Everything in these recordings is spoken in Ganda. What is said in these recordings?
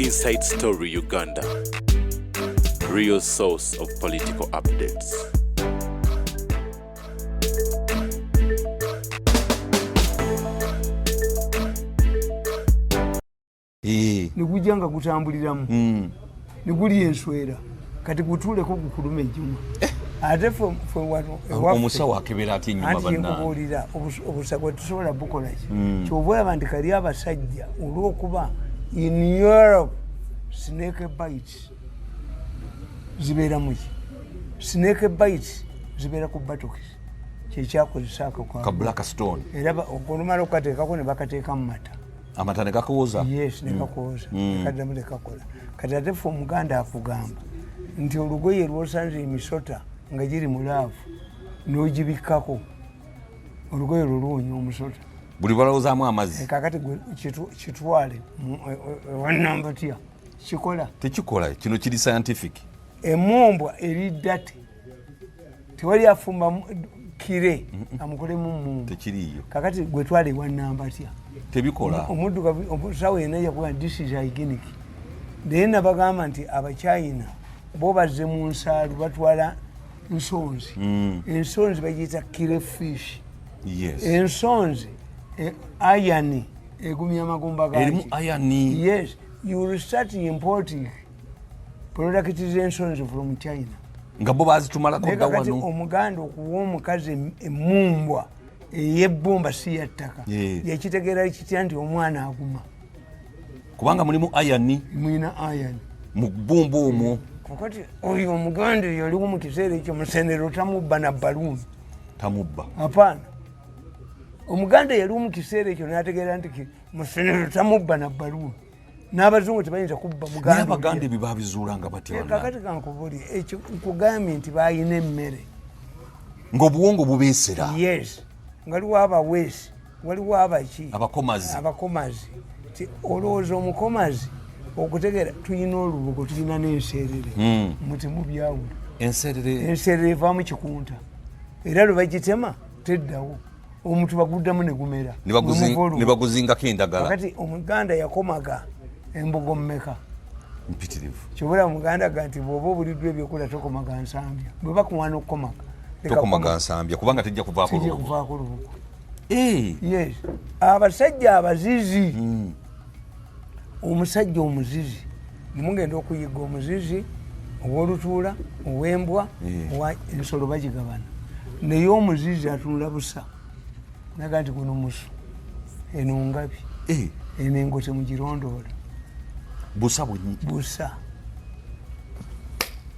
Inside Story Uganda. Real source of political updates. Negujja nga gutambuliramu, neguli enswera. Kati gutuuleko gukulume ejjuma. Ate fe wano ewaffe- Omusawo akebera atya enyuma? Anti Bannange. Kyenkubuulira, obusagwa tusobola bukolaki? Kyova olaba nti kali abasajja, olwokuba in Europe snake bites zibeera muki, snake bites zibeera ku buttocks, kyekyakozesa ako. Ka black stone. Era olumala okukateekako ne bakateeka mu mata. Amata ne gakooza. Yes, nekakooza, nekaddamu nekakola. Kati ate fe omuganda akugamba nti olugoye lwosanze emisota nga giri mu laavu n'ogibikkako, olugoye lwo luwonya omusota. Buli balowozaamu amazzi. Kakati gwe kitwale ewanambatya, kikola? Tekikola. Kino kiri scientific. Emumbwa eriddate, tewali afumba kire amukolemu mumbwa. Tekiriiyo. Kakati gwe twala ewanambatya. Tebikola. Omuddugavu omusawo yenna yakuga, "This is hygienic." Naye nabagamba nti Abachina bo bazze mu nsaalu, batwala nsonzi. Ensonzi bagiyita crayfish. Ensonzi iron egumya amagumba. Erimu Gaki? Iron. Yes, you will start importing product z'ensonzi from China. Nga bo bazitumalako Naye dda kakati wano. omuganda okuwa omukazi emumbwa ey'ebbumba, si ya ttaka, yakitegeera kitya nti omwana aguma? Kubanga mulimu iron. Mwina iron. Mu bbumba omwo. Kakati oyo omuganda yaliwo mu kiseera ekyo, musenero tamubba na baluuni. Tamubba. Apaana, omuganda yaliwo mu kiseera ekyo nategeera nti musenero tamubba na baluuni, n'abazungu tebayinza kubba Naye muganda. abaganda ebyo babizuulanga batya? Eh, Bannange. Kakati kankubuli ekyo, nkugambye nti balina emmere. Ng'obuwongo bubeesera. Yes, nga waliwo abaweesi, waliwo abaki? Abakomazi. Abakomazi. Ti olowooza omukomazi okutegeera tulina olubugo, tulina n'enseerere, muti mubyawula. Enserere. Enseerere evaamu kikunta, era lwe bagitema teddawo, omuntu baguddamu ne gumera. Ne Nemuva olubugo. Ne baguzingako endagala. Kakati omuganda yakomaga embugo mmeka? Mpitirivu. Kyobula omuganda ga nti bw'oba obuliddwa ebyokulya, tokomaga nsambya. Bwe bakuwaana okukomaga, leka Tokomaga kukoma. nsambya kubanga tejja kuvaako Tejja lubugo. kuvaako lubugo. Eh, Yes, abasajja abazizi, omusajja omuzizi, nemugenda okuyiga omuzizi owolutuula, owembwa, owa ensolo, bagigabana. Naye omuzizi atunula busa naga nti guno musu, eno ngabi, eno engo, temugirondoola. Busa bwenyi. Busa.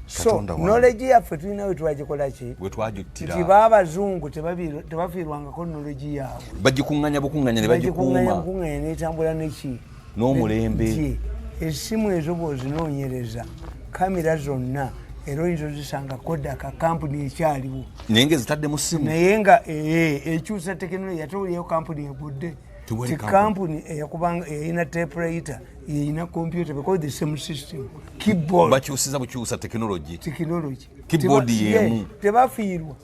So Katonda wange. Knowledge yaffe tulina we twagikolaki. We twagittira. Nti baabazungu tebafiirwangako knowledge yaabwe. Bagikuŋŋanya bukuŋŋanya ne bagikuŋŋanya bagikuuma. Bukuŋŋanya netambula neki? N'omulembe. Nti essimu ezo bw'ozinoonyereza, kamera zonna era oyinza ozisanga Kodak kampuni ekyaliwo. Naye nga ezitadde mu ssimu. Naye nga ekyusa tekinologi, ate oliyo kampuni egudde. Tewali Ti kampuni. Kampuni eyakubanga eyina typewriter, yeyina computer, because the same system, keyboard. Bakyusiza bukyusa tekinologi. Tekinologi. Keyboard y'emu. Yes, tebafiirwa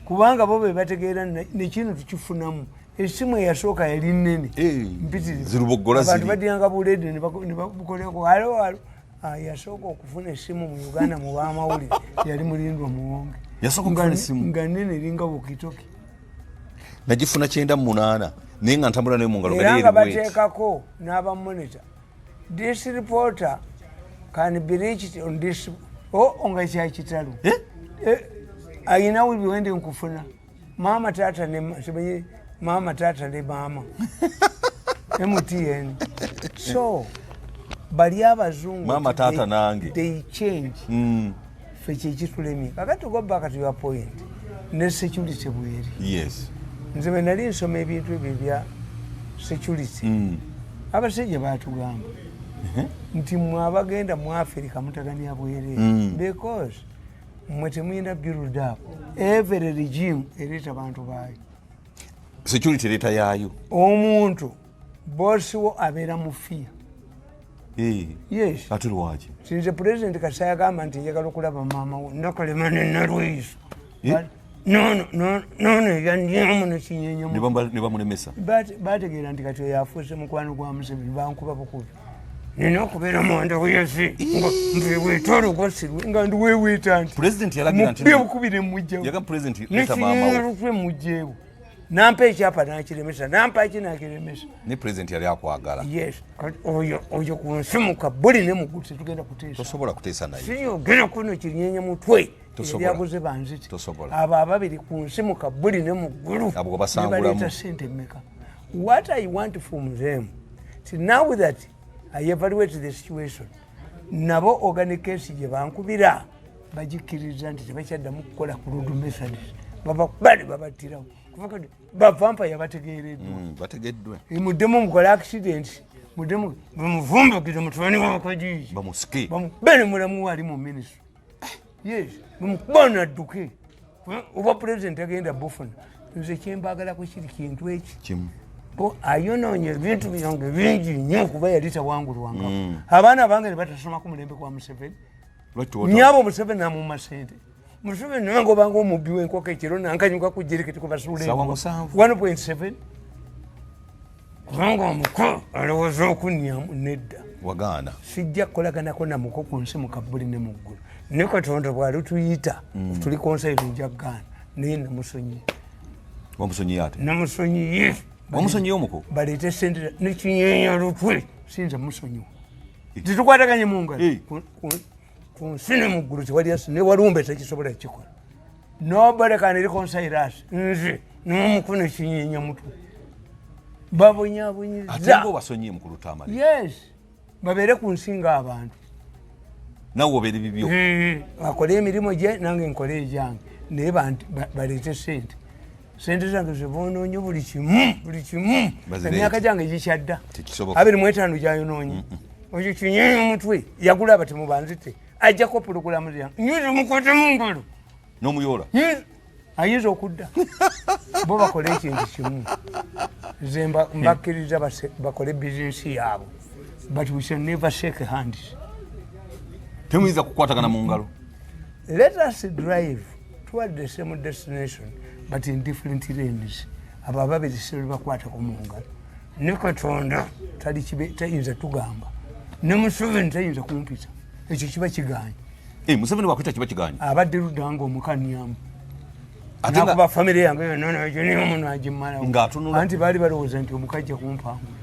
kubanga bo be bategeera nekino tukifunamu. Esimu eyasooka yali nene, mpitirivu. Ziruboggola Abantu ziri. badiranga buledi ne babukoleko halo halo. Ah, yasooka okufuna esimu mu Uganda mu bamawulire yali Mulindwa Muwonge. Yasooka okufuna esimu? Nga nene, eringa walkie-talkie. Nagifuna 98, naye nga ntambula nayo mu ngalo. Era Nga nga eri bweti. bateekako n'abamonita, "This reporter can be reached on this." O nga kyakitalo. Eh? Eh, ayina biwende nkufuna maama taata ne simanyi maama taata ne maama MTN. So bali abazungu Maama, taata nange. They change. Fe kyekitulemye. Kakati go back to your point, ne security bweri. Nze bwe nali nsoma ebintu ebyo ebya security, abasajja batugamba nti mwe abagenda mu Africa mutaganya bwereere, because mwe temuyina build up. Every regime ereeta bantu baayo. Security ereeta yaayo. Omuntu bosi wo abeera mu fear. Yes. Ate lwaki? Sinze President Kasaya agamba nti njagala okulaba maama wo, nakalema nenalwiso. Eh? Nono yandyamu nekinyenyamu. Ne bamulemesa. Bategeera nti kati oyo afuuse mukwano gwa Museveni, bankuba bukubi. Nina okubeera mwanda weyasi nga nveweeta olugosirwe nga ndiweweeta nti President yalagira nti mukubye bukubire mujjawo yaga president leta maama wo. Nekinyerutwe mujjeewo, nampa ekyapa nakiremesa, nampa ki nakiremesa. Ne president yali akwagala. Yes, kati oyo ku nsi mu kabuli ne muggulu tetugenda kuteesa. Tosobola kuteesa naye. Siyogera kuno kirinyenye mutwe. Tosobola. Eryaguze banziti. Tosobola. Abo ababiri ku nsi mu kabuli ne mu ggulu Abo basangulamu. nebaleeta sente mmeka? What I want from them ti now that I evaluate the situation, nabo organic case gye bankubira bagikkiriza nti tebakyaddamu kukola ku rude methods, babakubale babattirawo kuva kati bavampa yabategeereddwa. Bategeddwe. Muddemu mukole accident, muddemu bamuvumbagire mutabani wabakajiiji. Bamusike. Bamukube ne mulamu we ali mu minisitule. Yes, bamukuba nadduke oba pulezidenti agenda bufuna. Nze kyembagalako kiri kintu eki Kimu. Bo ayonoonye ebintu byange bingi nnyo kuba yali tawangulwangako. Abaana bange ne batasoma ku mulembe gwa Museveni. Lwaki tuwota- Nyabo Museveni namumma sente. Museveni nange obanga omubbi w'enkoko ekiro nankanyuka ku jirikiti kubasuula Saawa embwa. 7. 1.7 kubanga omuko alowooza okunnyamu nedda. Wagaana. Sijja kukolaganako namuko ku nsi mu kabuli ne mu ggulu. Ne Katonda bw'alituyita tuli konsayiro nja kugaana, naye namusonyiye. Wamusonyiye ate. Namusonyiye. Wamusonyiye omuko. Baleete sente nekinyeenya lutwe siyinza musonyiwa. Tetukwataganye mu ngalo. Ku nsi ne mu ggulu tewali ne walumbe tekisobola kukikola. Nobody can reconcile us, nze n'omuko nekinyeenya mutwe. Ate Babonyaabonyiza. nga obasonyiye mukulu Tamale. Yes, babeere ku nsi ng'abantu. Nawe obeere bibyo. Akole emirimu gye nange nkole egyange, naye baleete sente. Sente zange zebonoonye buli kimu, buli kimu. Bazireete. Emyaka gyange gikyadda. Tekisoboka. 25 gyayonoonye. Ekyo kinyeenya omutwe yagula abatemu banzite, ajjako pulogulamu zange nyinza mukwate mu ngalo. N'omuyoola. Ayinza okudda. Bo bakole ekintu kimu, nze mbakkiriza bakole bizinesi yaabwe, but we shall never shake hands. Temuyinza kukwatagana mu ngalo. Let us drive toward the same destination but in different lanes. Abo ababiri sibakwatako mu ngalo. Ne Katonda tayinza tugamba, ne Museveni tayinza kumpita, ekyo kiba kiganye. Museveni wakwita kiba kiganye. Abadde ludda nga omukanyamu. Ate nga- Nakuba famire yange yonna nagimu nagimalawo. Ng'atunula. Anti baali balowooza nti omukajja kumpangula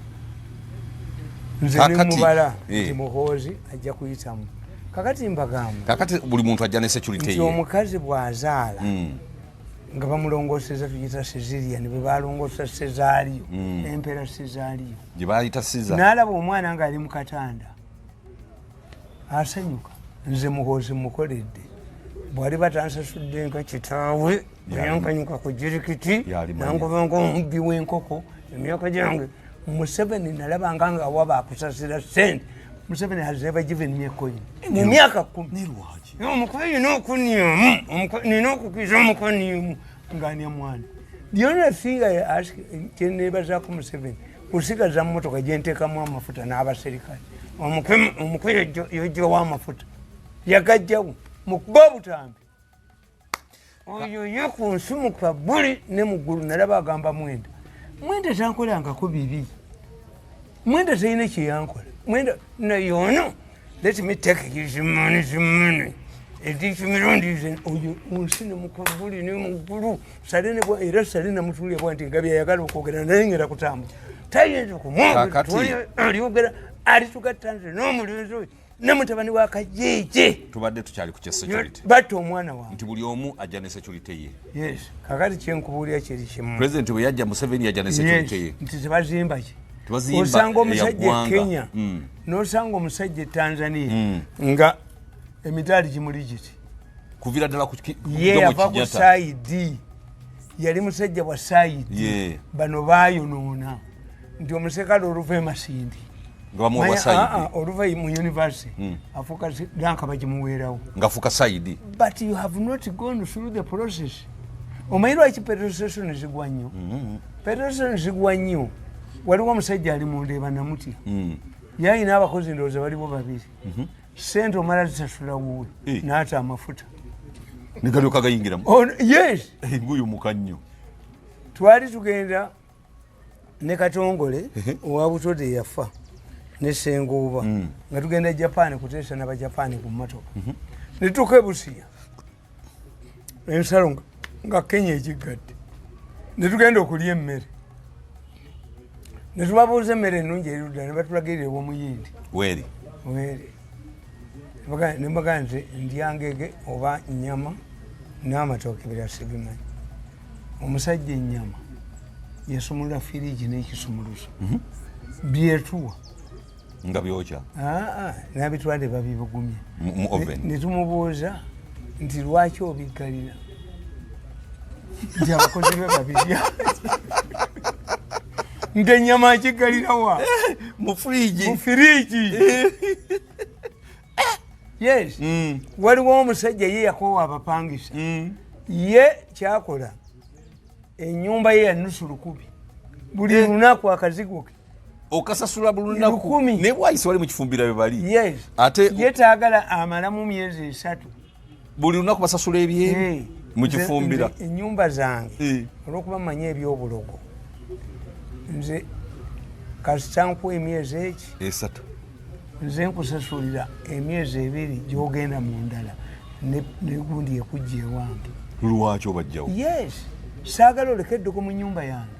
nze. Kakati, Nemubala nti Muhoozi ajja kuyitamu. Kakati mbagamba Kakati buli muntu ajja ne security nti ye. omukazi bw'azaala nga bamulongoseza, tugita cesarean, bwe balongosa cesario, empeera cesario Gye bayita siza. N'alaba omwana ng'ali mu katanda asanyuka. Nze Muhoozi mukoledde, bwali batansasudde nka kitaawe yankanyuka ku jirikiti Yalimanya. nangobanga omubbi w'enkoko emyaka gyange. Museveni nalabanga nga waba akusasira sente. Museveni has never given me a coin mu myaka 10. Ne lwaki? Omukozi nina okunyamu, nina okukiza omukonimu ngania mwana. The only thing I ask, kyenebazaako Museveni, kusigaza mmotoka gyenteekamu amafuta n'abaserikale. Omukwe yojjawo amafuta, yagajjawo mukuba obutambi. Oyo ye ku nsi mu kabuli ne mu ggulu nalaba agamba Mwenda. Mwenda tankolangako bibi, Mwenda talina kyeyankola. Mwenda naye ono, let me take his money, his money ediki mirundi ze oyo munsi ne mukabuli ne muggulu sale ne era sale namutulya bwa nti ngabi ayagala okwogera naye ngera kutambula tayinza Kakati. okumwogera alyogera alitugatta nze n'omulenzi oyo ne mutabani wa Kajeije. Tubadde tukyali ku kya security. Batta omwana wange. Nti buli omu ajja ne security ye. Yes, kakati kyenkubuulira kiri kimu. President bwe yajja, Museveni yajja ne security ye. Yes, nti tebazimba ki Tebazimba osanga omusajja e eyaggwanga. Kenya n'osanga omusajja e Tanzania nga emitaali gimuli giti. Kuviira ddala ku Ye Jomo yava ku Kenyatta. saidi, yali musajja wa saidi. Bano bayonoona nti omusekale oluva e Masindi Nga bamuwa Manya, saidi. oluva mu university afuuka ranka bagimuweerawo. Ng'afuuka saidi. But you have not gone through the process. Omanyi lwaki petrol station zigwa nnyo? Petrol station zigwa nnyo, waliwo omusajja ali mundeeba namutya. Yayina abakozi ndowooza baliwo babiri, sente omala zisasula wuwe. N'ata amafuta. Ne galyoka gayingiramu. Yes. Nguyumuka nnyo. Twali tugenda ne Katongole owa Butode yafa. Ne Senguuba nga tugenda Japan kuteesa n'Abajapaani ku mmotoka, ne tutuuka e Busia, ensalo nga Kenya egiggadde, ne tugenda okulya emmere, ne tubabuuza emmere ennungi erudda, ne batulagirira ew'Omuyindi. Weeri. Were nembaga nti ndya ngege oba nyama n'amatooke, birala sibimanyi. Omusajja ennyama yasumulula firiji n'ekisumuluzo byetuwa. Nga byokya. Aa, n'abitwale babibugumya mu oven. Ne tumubuuza nti lwaki obiggalira, nti abakozi be babirya. Ng'ennyama akiggalirawa? Mu fridge. Mu firiji, yes. Waliwo omusajja ye yakoowa abapangisa. Ye kyakola, ennyumba ye ya nusu 1000 buli lunaku, akazigo ke. Okasasula buli lunaku. 1000. Naye bwayise wali mu kifumbira bwe bali. Yes. Ate ye taagala, amalamu myezi 3. Buli lunaku basasula ebyeru mu kifumbira. Nze ennyumba zange, olwokuba mmanyi ebyobulogo, nze kasita nkuwa emyezi eki 3. Nze nkusasulira emyezi 2 gyogenda mu ndala, negundi ekujja ewange. Lwaki obajjawo? Yes, saagala oleke eddogo mu nyumba yange,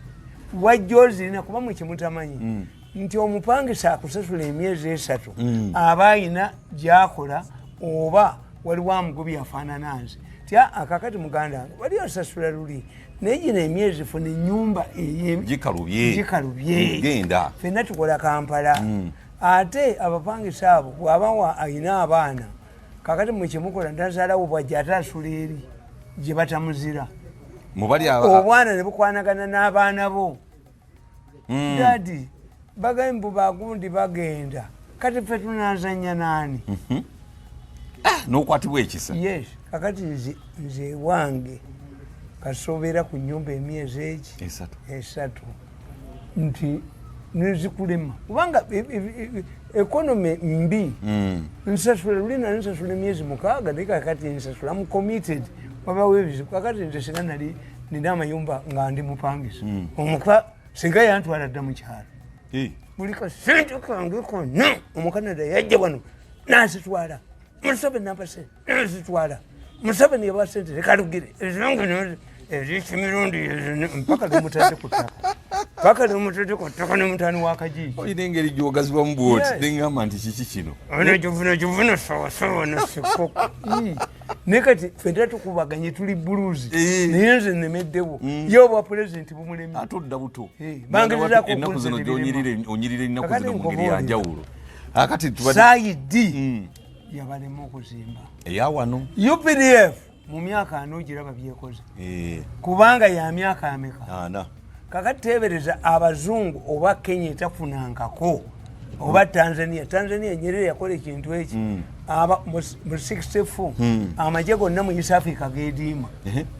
wajja ozirina. Kuba mwe kyemutamanyi nti omupangisa akusasula emyezi 3 aba ayina gyakola, oba waliwo amugobi afaanana nze ti akakati muganda wange wali osasula luli, naye gino emyezi funa ennyumba Gikalubye. Gikalubye. Genda. Fenna tukola Kampala. Ate abapangisa abo bw'aba ayina abaana, kakati mwe kyemukola, ntazaalawo bwajja ate asula eri gye batamuzira. Mubali aba Obwana ne bukwanagana n'abaana bo. Daddy, bagambe bagundi bagenda, kati ffe tunazanya naani? N'okwatibwa ekisa. Yes, kakati nze ewange kasobeera ku nyumba emyezi eki? 3. 3, nti nezikulema kubanga economy mbi. Nsasula luli nali nsasula emyezi 6, naye kakati nsasula mu committed, wabawo ebizibu. Kakati nze singa nali nina amayumba nga ndi mupangisa omuka, singa yantwala dda mu kyalo. Buli kasente kange konna Omukanada yajja wano nazitwala, Museveni nampa sente nazitwala, Museveni yabawa sente lekalugire ezange ezekimirundi mpaka lemutadde ku ttaka, paka lemutadde ku ttaka nemutani wakajiiji. Olina engeri gyogazibwamu bwoti. Yes. Neŋŋamba nti kiki kino? Ona juvuna sawasawa nasekoko, naye kati fenna tukubaganye tuli buluzi. Naye nze nemeddewo, ye obwa pulezidenti bumulemye. Ate odda buto. Bangezaako Ennaku zino okunzibirema. onyirira ennaku Kakati zino mu ngeri nkubuulira. ya njawulo. Akati tubadde Saidi yabalema okuzimba. Eya wano. UPDF mu myaka 40 ogiraba byekoze. Kubanga ya myaka ameka? 40. Kakati teebereza abazungu oba Kenya etafunankako oba Tanzania. Tanzania, Nyerere yakola ekintu eki aba mu 64 amagye gonna mu East Africa gediima.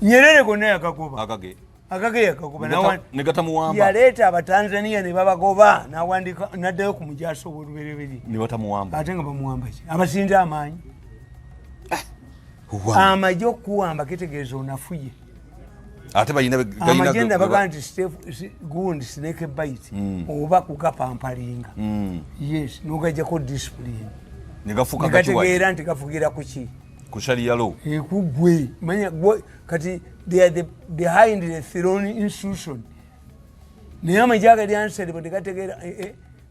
Nyerere gonna yagagoba. Agage. Agage yagagoba. Ne gatamuwamba. Yaleeta Abatanzania ne babagoba, nawandika naddayo ku mujaasi ow'olubereberye. Ne batamuwamba. Ate nga bamuwamba ki abasinza amaanyi? Amagye okuwamba kitegeeza onafuye. Ate balina galina Amagye nabaga nti gundi snake bite oba kugapampalinga. Yes, nogajjako discipline. Ne gafuuka gakiwayi. Negategeera nti gafugira ku ki? Ku sharia law. Ekugwe manya gwe kati they are the behind the throne institution, naye amagye agali answerable tegategeera.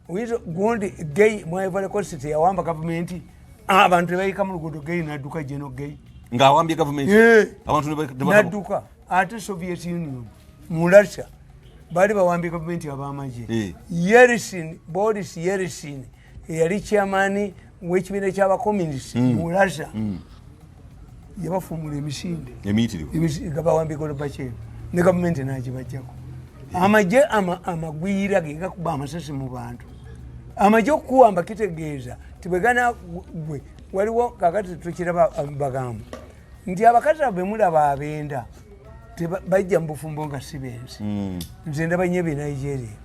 Oyinza gundi gay mu Ivory Coast yawamba gavumenti, abantu tebayika mu luguudo, gay nadduka geno gay. Ng'awambye gavumenti. Abantu ne Nadduka. Ate Soviet Union mu Russia baali bawambye gavumenti ab'amagye. Yeltsin, Boris Yeltsin eyali chairman w'ekibiina ky'abakomunisi mu Russia, yabafumula emisinde. Emiyitirivu. Nga bawambye Gorbachev ne gavumenti n'agibajjako. Amagye amagwira ge gakuba amasasi mu bantu. Amagye okuwamba kitegeeza tibwegana gwe waliwo. Kakati tukiraba, bagamba nti abakazi abo bemulaba abenda bajja mu bufumbo nga si bensi. Nze ndaba nnyo ebye Nigeria,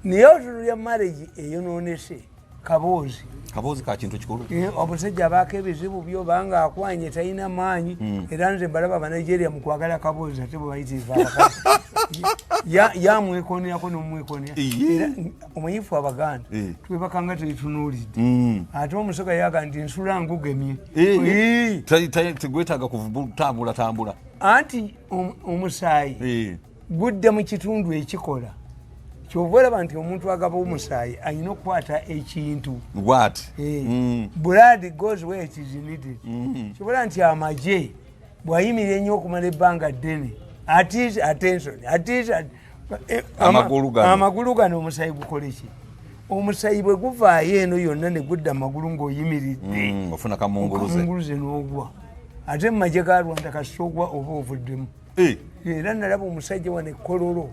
naye otunulya marriage eyonoonese. Kaboozi. Kaboozi ka kintu kikulu. Omusajja abaako ebizibu byo banga akwanye talina maanyi. Era nze mbalaba Abanigeria mu kwagala kaboozi ate bwe bayitiriva abakazi. Yamwekonerako n'omwekonera. Era omanyifu Abaganda twebakanga tetunuulidde. Ate omusoga yaga nti nsula ngugemye. Tegwetaaga kutambula tambula. Anti omusaayi gudda mu kitundu ekikola. Kyova olaba nti omuntu agaba omusaayi alina okukwata ekintu. What? Blood goes where it is needed. Kyova olaba nti amagye bw'ayimirira ennyo okumala ebbanga ddene, attention, amagulu gano omusaayi gukole ki? Omusaayi bwe guvaayo eno yonna ne gudda amagulu ng'oyimiridde. Ofuna kamunguluze n'ogwa. Ate mu magye ga Rwanda kasita ogwa oba ovuddemu. Era nalaba omusajja wano e Kololo.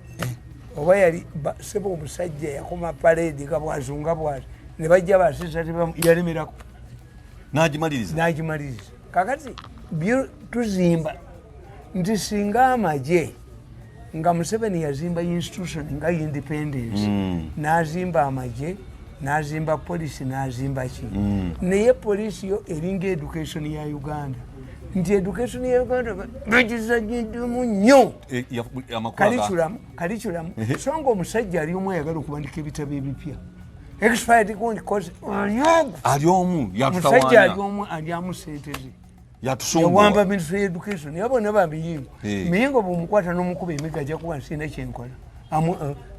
Oba yali sebo omusajja yakoma parade nga bwazunga bwati ne bajja basisa yalemerako n'agimaliriza. Kakati tuzimba nti singa amagye nga Museveni yazimba institution nga independence, n'azimba amagye, n'azimba polisi, n'azimba ki, naye polisi yo eringa education ya Uganda. Nti education ya Uganda bagizanyiddemu nnyo. Curriculum. So nga omusajja ali omu ayagala okuwandika ebitabo ebipya. Expired gundi cause ali omu yatutawaanya. Omusajja ali omu alyamu ssente ze. Yawamba Ministry of Education. Naye bonna ba Miyingo. Miyingo bw'omukwata n'omukuba emiggo ajja kuba nsirina kye nkola.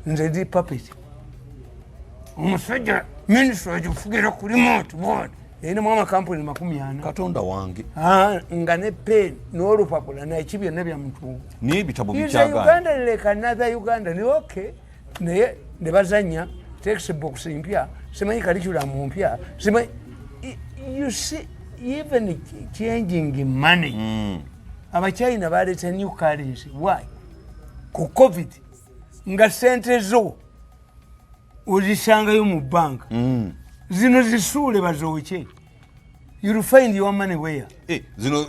Nze ndi puppet. Omusajja minisitule agifugira ku remote board. Erinamu amakampuni 40. Katonda wange. Nga ne pen n'olupapula naki byonna bya mutungo. Naye ebitabo bikyagaana. Uganda like another Uganda ni okay. Naye ne bazannya textbooks mpya, simanyi curriculum mpya, simanyi you see even changing money. Abachina baleeta new currency. Why? Ku COVID nga sente zo ozisangayo mu banka. Zino zisuule bazooke. You'll find your money where? Zino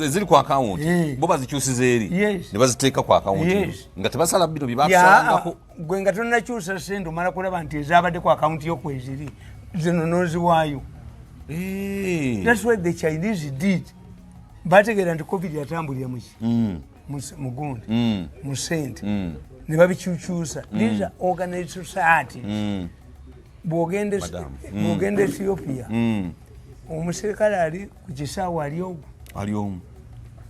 ziri ku account. Bo bazikyusiza eri. Ne baziteeka ku account. Nga tebasala bino bye basalangako. Gwe nga tonnakyusa ssente omala kulaba nti ezaabadde ku account yo kweziri. Zino n'oziwaayo. That's what the Chinese did. Bategeera nti COVID yatambulira muki? Mu gundi. Mu ssente. Ne babikyukyusa. These are organized societies. Bw'ogenda Ethiopia, omuserikale ali ku kisaawe ali ogwo. Ali omu.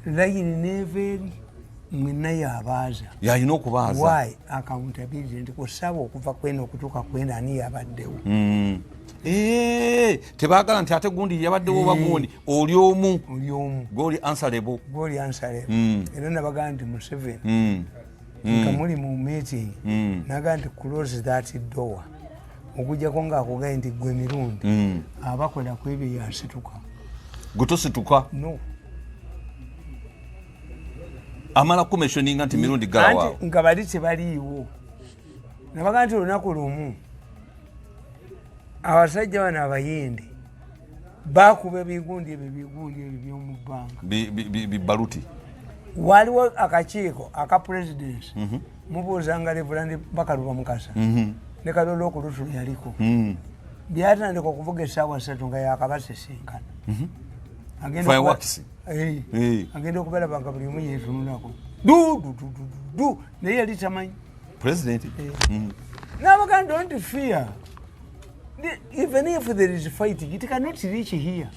Layini n'eva eri mwenna y'abaaza. Yalina okubaaza. Why? Accountability nti ku ssaawa okuva kweno okutuuka kweno ani yabaddewo. Tebaagala nti ate gundi yabaddewo oba gundi oli omu. Oli omu. Gw'oli answerable. Gw'oli answerable. Era nabagamba nti Museveni nga muli mu meeting nagamba nti close that door. Okujjako ng'akugambye nti ggwe Mirundi abakola ku ebyo yasituka. Gwe tosituka? No. Amala kumentioninga nti Mirundi ggala. Anti nga bali tebaliiwo. Nabagamba nti olunaku lumu abasajja bano Abayindi baakuba ebigundi ebyo by'omu bbanga. Bibaluti. Waliwo akakiiko aka presidency. Mubuuzanga Reverend Bakaluba Mukasa. Ne Kalolo Okulutu yaliko. Byatandika okuvuga essaawa 3 nga yakabasisinkana. Fireworks. Agenda okubalaba nga buli omu yeetunulako. Du du du du du naye yali tamanyi. President. N'abagamba don't fear. Even if there is fighting, it cannot reach here.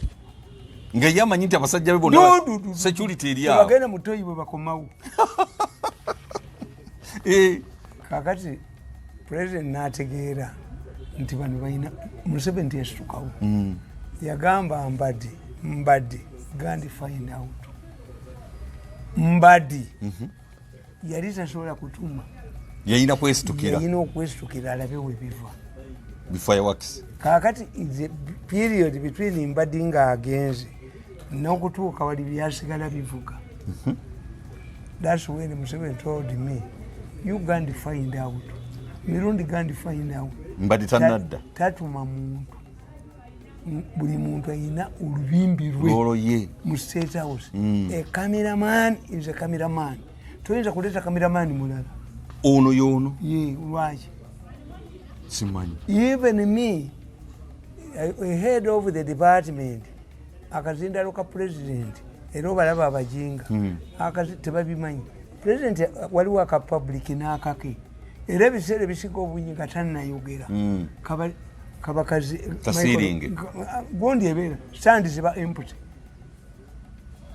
Nga ye amanyi nti abasajja be bonna security eri awo. Bagenda mu toyi bwe bakomawo. Kaakati President n'ategeera nti bano balina Museveni teyasitukawo. Yagamba Mbadi gandi find out. Mbadi yali tasobola kutuma. Yalina kwesitukira. Yalina okwesitukira alabe we biva. Fireworks. Kaakati the period between Mbadi ng'agenze n'okutuuka wali byasigala bivuga. That's when Museveni told me, you go and find out. Mirundi go and find out. Mbadi tannadda. Tatuma muntu. Buli muntu alina olubimbi lwe. Lwolwo ye. Mu State House. A cameraman is a cameraman. Toyinza kuleeta cameraman mulala. Ono y'ono. Ye, lwaki? Simanyi. Even me, Head of the department akazindalo ka president era obalaba abajinga tebabimanyi. President waliwo aka public n'akake, era ebiseera ebisinga obungi nga tannayogera kabakazi gundi ebeera sandi ziba empty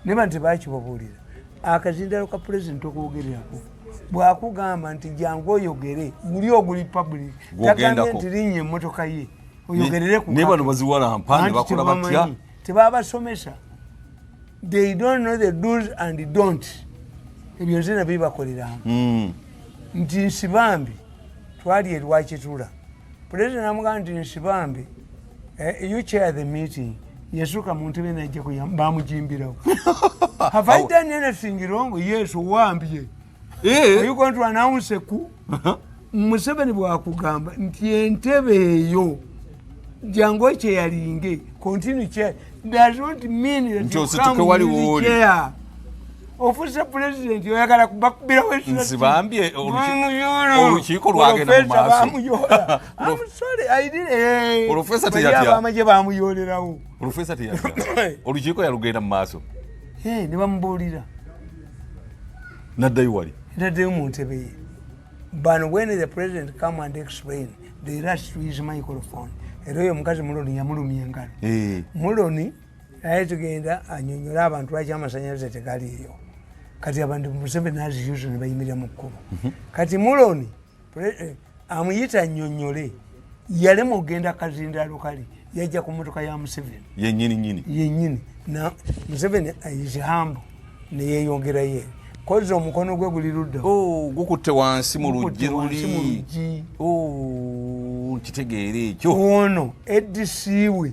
neba nti bakibabuulira. Akazindalo ka president okwogererako bwakugamba nti jangu oyogere guli oguli public, tagambye nti linnya emmotoka ye oyogerere ku ne bano baziwalampa ne bakola batya, tebabasomesa. They don't know the do's and the don'ts. Ebyo nze nabyo bibakoleranga nti Nsibambi twali erwakitula, president amugamba nti Nsibambi, you chair the meeting. Yasuka mu ntebe najja bamujimbirawo. Have I done anything wrong? Yes, owambye. Are you going to announce a coup? Museveni bwakugamba nti entebe eyo jangu kyeyalinge continue chair does not mean that you come with chair. Ofuse president oyagala kubakubirawo. Nsibambye olukiiko lwagenda mu maaso. I'm sorry, I did. Olufesa teyatya. Abamagye bamuyolerawo. Olufesa teyatya. Olukiiko yalugenda mu maaso. Ne bamubuulira. Naddayo wali. Naddayo mu ntebe ye. But when the president come and explain, they rush to his microphone. Era oyo omukazi Muloni yamulumya engalo. Muloni naye tugenda anyonyola abantu lwaki amasanyalaze tegaliiyo. Kati abantu Museveni aziyuzo ne bayimirira mu kkubo. Kati Muloni amuyita annyonnyole, yalema okugenda kazindaalo kali, yajja ku mmotoka ya Museveni. Yennyini nnyini. Yennyini. Na Museveni is humble ne yeeyongerayo eri. Kozza omukono gwe guli ludda. Gukutte wansi mu luggi luli. Nkitegeera ekyo. Ono ADC we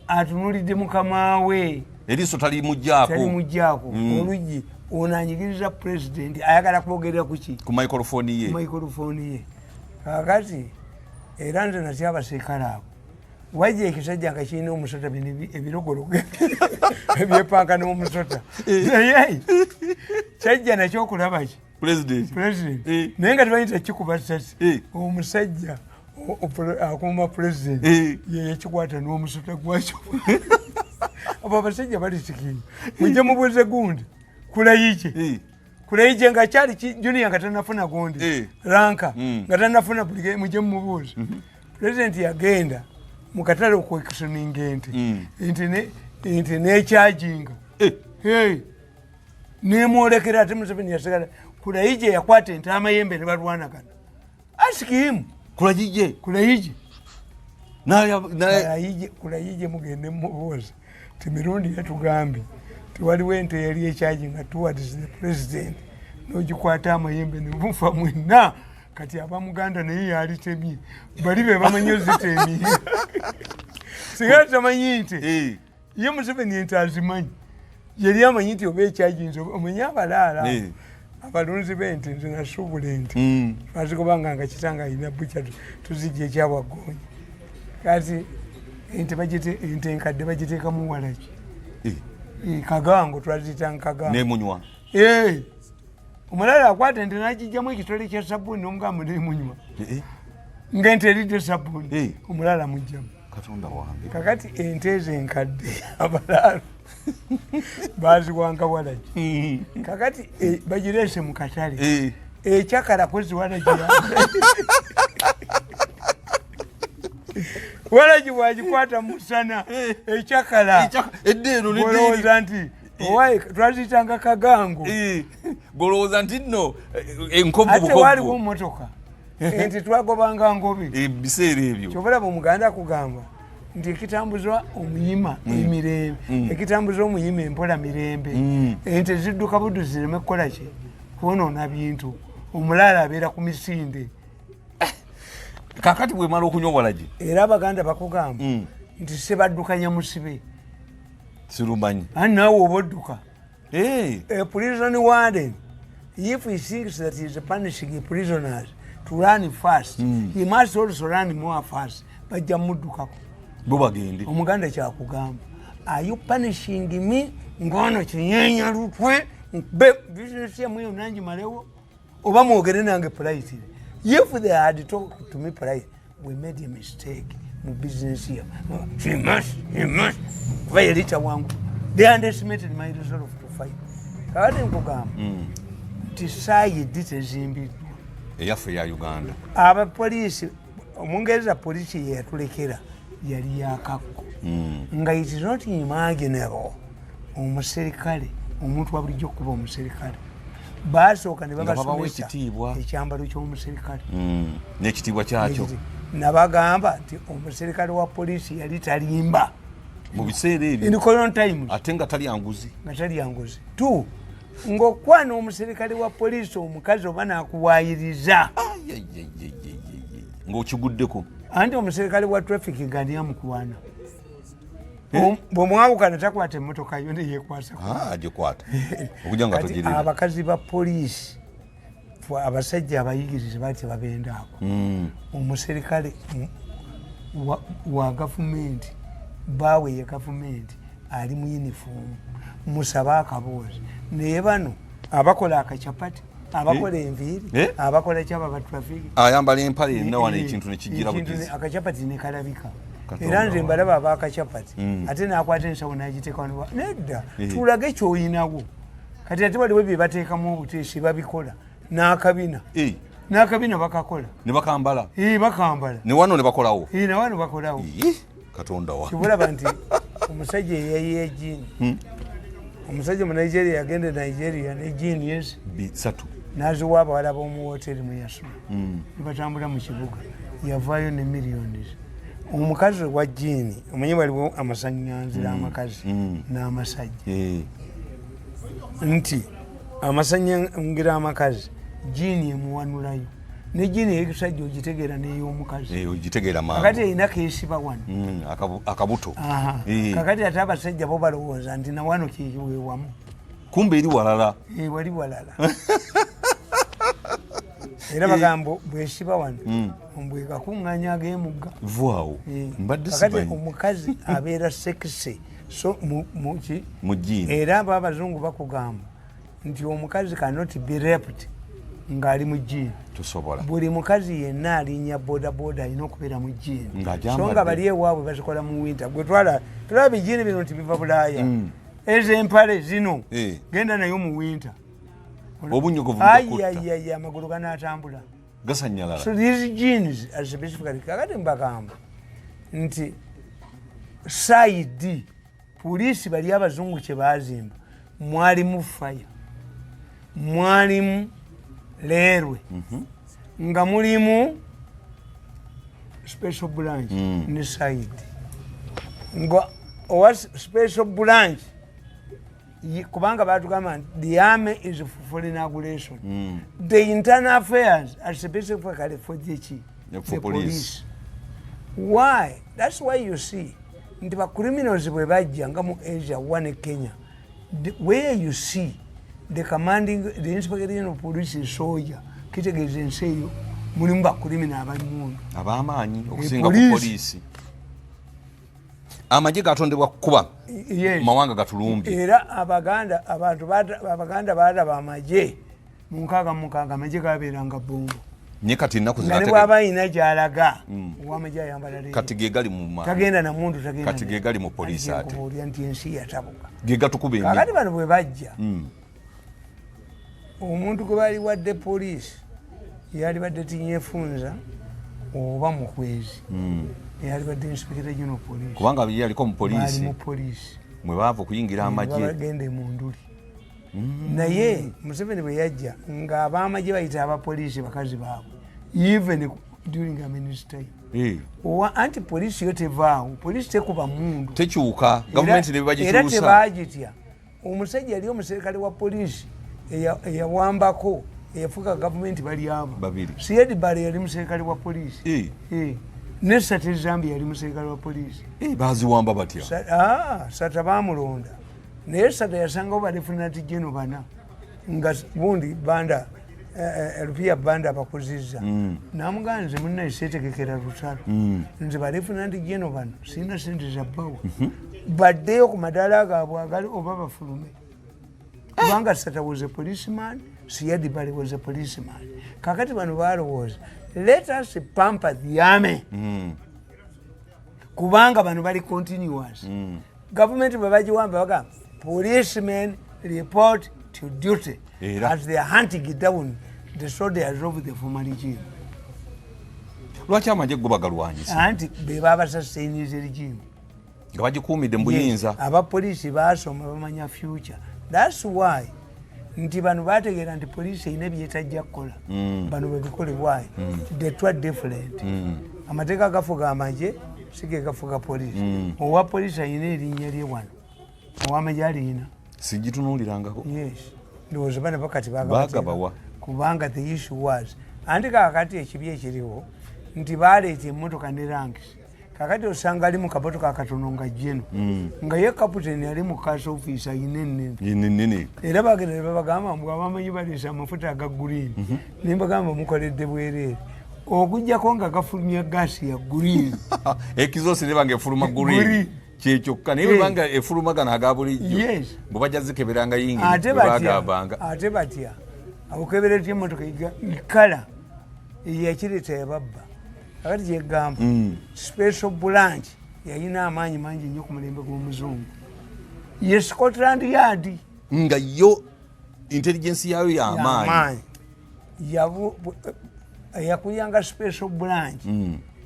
atunulidde mukama we. Eriiso talimuggyako. Talimuggyako. Oluggi ono anyigiriza president ayagala kwogerera ku ki? Ku microphone ye. Ku microphone ye. Kaakati era nze natya abaserikale abo. Wajja ekisajja nga kirina omusota bino ebirogologo ebyepanka n'omusota. Naye kyajja nakyo okulaba ki? President. President. Naye nga tebayinza kikuba ssasi. Omusajja akuuma president ye yakikwata n'omusota gwakyo. Abo abasajja balisikiri. Mujje mubuuze gundi. Kulayije. Kulayije nga kyali junior nga tannafuna gundi. Ranka nga tannafuna brigade mujje mumubuuze. President yagenda mu katale okwekusuninga ente. Ente n'ekyajinga. Nemwolekera ate Museveni yasigala. Kulayije yakwata ente amayembe ne balwanagana. Ask him. Kulayije. Kulayije. Kulayije mugende mumubuuze. Ti Mirundi yatugambye tiwaliwo ente yali ekyajinga towards the president n'ogikwata amayembe ne mufa mwenna. Kati abamuganda naye yalitemye bali be bamanyi ozitemye. Singa tamanyi nte ye Museveni ente azimanyi, yali amanyi nti oba ekyajinza omanyi abalaala abalunzi b'ente. Nze nasuubula ente twazigobanga nga kitanga alina bukya tuzijja ekyawaggonya. Kati ente enkadde bagiteekamu walaki kagango, twaziyitanga kagango nemunywa. Omulala akwata ente n'agijjamu ekitole kya sabbuuni n'omugamba nemunywa ng'ente eridde sabbuuni, omulala amugjamu. Katonda wange. Kakati ente ezo enkadde abalaalo baziwanga walagi. Kakati bagireese mu katale ekyakala kwezi walagi walagi bwagikwata musana ekyakala olowooza nti owaye twaziyitanga kagango. Golowooza nti nno enkovu ate waliwo mmotoka ente twagobanga ngobe ebiseera ebyo. Kyobalaba omuganda akugamba nti ekitambuza omuyima emirembe, ekitambuza omuyima empola mirembe. Ente zidduka buddu zireme kukola ki? Kwonoona bintu. Omulaala abeera ku misinde. Kakati bwemala okunywa walagi. Era abaganda bakugamba nti sebaddukanya musibe. Sirumanyi. Ani naawe oba odduka. A prison warden, if he thinks that he is punishing prisoners to run fast, he must also run more fast. Bajja muddukako. Bo bagende. Omuganda kyakugamba, are you punishing me? Ngono kinyenya lutwe, business yammwe yonna ngimalewo, oba mwogere nange politely. If they had talked to me politely, we made a mistake. mu bizinesi yabwe. Kuba yali tawangu. They underestimated my resolve to fight. Kakati nkugamba nti CID tezimbiddwa. Eyaffe ya Uganda. Abapoliisi, Omungereza poliisi ye yatulekera yali yakakko. Nga it is not imaginable omuserikale, omuntu wa bulijjo okuba omuserikale. Basooka ne babasomesa ekyambalo ky'omuserikale. N'ekitiibwa kyakyo. Nabagamba nti omuserikale wa poliisi yali talimba. Mu biseera ebyo. In colonial times. Ate nga talya nguzi. Nga talya nguzi. Two, ng'okwana omuserikale wa poliisi omukazi oba n'akuwaayiriza. Ng'okiguddeko. Anti omuserikale wa traffic nga ani amukwana. Bw'omwawukana takwata emmotoka yo ne yeekwasa. Agikwata. Okujja nga togirira. Abakazi ba poliisi abasajja abayigirize baali tebabendaako. Omuserikale wa gavumenti baawe ye gavumenti ali mu yunifoomu musabe akaboozi. Naye bano abakola akacapati, abakola enviiri, abakola kyaba ba traffic. Ayambala empale yenna wano ekintu ne kijjira bugizi. Akacapati ne kalabika. Era nze mbalaba abakacapati ate n'akwata ensawo n'agiteeka wano. Nedda, tulage ky'oyinawo. Kati ate waliwo bye bateekamu obuteesi babikola n'akabina. N'akabina bakakola. Ne bakambala. Bakambala. Ne wano ne bakolawo. Ne wano bakolawo. Katonda wa. Kibulaba nti omusajja eyayiye jean. Omusajja mu Nigeria yagenda Nigeria ne jean yes. 3. N'aziwa abawala b'omu wooteri mwe yasula. Ne batambula mu kibuga. Yavaayo ne millions. Omukazi wa jean, omanyi waliwo amasannyalaze amakazi n'amasajja. Nti amasannyalaze amakazi jean emuwanulayo. Ne jean ey'ekisajja ogitegeera n'ey'omukazi. Ogitegeera mangu. Kakati erina keesiba wano. Akabuto. Kakati ate abasajja bo balowooza nti na wano kiwewamu. Kumbe eri walala. Wali walala. Era bagamba bwesiba wano mbwekakuŋŋaanya ag'emugga. Vaawo. Mbadde simanyi. Kakati omukazi abeera sexy. So muki? Mu jean. Era abo abazungu bakugamba nti omukazi cannot be raped ng'ali mu jean. Tosobola. Buli mukazi yenna alinnya boda boda alina okubeera mu jean. So nga bali ewaabwe bazikola mu winter. Gwe twala tulaba bijiini bino nti biva Bulaaya. Ezo empale zino genda nayo mu winter. Obunyogovu bukutta. Ayi amagulu ganaatambula. Gasannyalala. So these jeans are specifically kakati mbagamba nti CID poliisi bali abazungu kye baazimba mwalimu fire, mwalimu leerwe, nga mulimu special branch ne CID. Nga owa special branch kubanga batugamba the army is for foreign aggression. The internal affairs are specifically for the police. Why? That's why you see nti ba criminals bwe bajja nga mu Asia one Kenya, where you see the commanding the inspector general of police is soldier kitegeeza ensi eyo mulimu ba criminal abalimu ab'amaanyi okusinga ku poliisi. Amagye gatondebwa kukuba mawanga gatulumbye. Era Abaganda abantu Abaganda baalaba amagye mu 66 amagye gabeeranga bbombo. Nye kati ennaku zino ne bw'aba ayina gy'alaga ow'amagye ayambala leero. Kati ge gali mu tagenda na muntu tagenda. Kati ge gali mu poliisi ate. Nkubuulira nti ensi yatabuka. Ge gatukuba emiggo. Kakati bano bwe bajja omuntu gwe baali wadde poliisi yali badde Tinyefunza oba Muhwezi. Yali badde inspector general police. Kubanga ye yaliko mu poliisi. Bali mu poliisi. Mwe baava okuyingira amagye. Bagende mu nduli. Naye Museveni bwe yajja ng'ab'amagye bayita abapoliisi bakazi baabwe even during Amin's time. Owa anti poliisi yo tevaawo, poliisi tekuba mundu. Tekyuka, gavumenti ne bagikyusa. Era tebagitya. Omusajja yali omuserikale wa poliisi eyawambako eyafuka gavumenti bali abo. Babiri. Siedi Bale yali muserikale wa poliisi. Ne Sata Zambia yali muserikale wa poliisi. Baziwamba batya? Sata baamulonda. Naye Sata yasangawo ba lieutenant general bana nga gundi Banda Rupia Banda abakuzizza. Namugamba nze munnaye seetegekera lutalo. Nze ba lieutenant general bano sirina ssente za bbawa. Baddeyo ku madaala gaabwe agali oba bafulume. Kubanga Sata was a policeman, Siedi Bale was a policeman. Kakati bano balowooza, let us pamper the army. Kubanga bano bali continuous. Gavumenti bwe bagiwamba bagamba policemen report to duty as they are hunting down the soldiers of the former regime. Lwaki amagye go bagalwanyisa? Anti be babasustainiza regime. Nga bagikuumidde mu buyinza. Abapoliisi basoma, bamanya future. That's why nti bano bategeera nti poliisi erina byetajja kukola. Bano bebikole why? They two are different. Amateeka gafuga amagye, si ge gafuga poliisi. Owa poliisi alina erinnya lye wano, ow'amagye alina. Sigitunuulirangako. Yes, ndowooza bano bakati Baagabawa. Kubanga the issue was anti kakati ekibi ekiriwo nti baleeta emmotoka ne ranks. Kakati osanga ali mu kamotoka akatono nga jeno, nga ye captain ali mu cash office ayina ennene. Nene. Era bagenda ne babagamba mbu abamanyi baleese amafuta aga green, ne mbagamba mukoledde bwereere okuggyako nga gafulumya gaasi ya green. Exhaust neba nga efuluma green. Green. Kyekyokka naye bwebanga efuluma gano aga bulijjo, Yes. bwe bajja zikeberanga yingini, Ate bwe batya, bagabanga. Ate batya okukebera etya emmotoka ikala eyakireeta yababba. Kakati kyegamba, special branch yalina amaanyi mangi nnyo ku mulembe gw'omuzungu, ye Scotland Yard. Nga yo intelligence yayo y'amaanyi. Y'amaanyi. Yakulyanga special branch,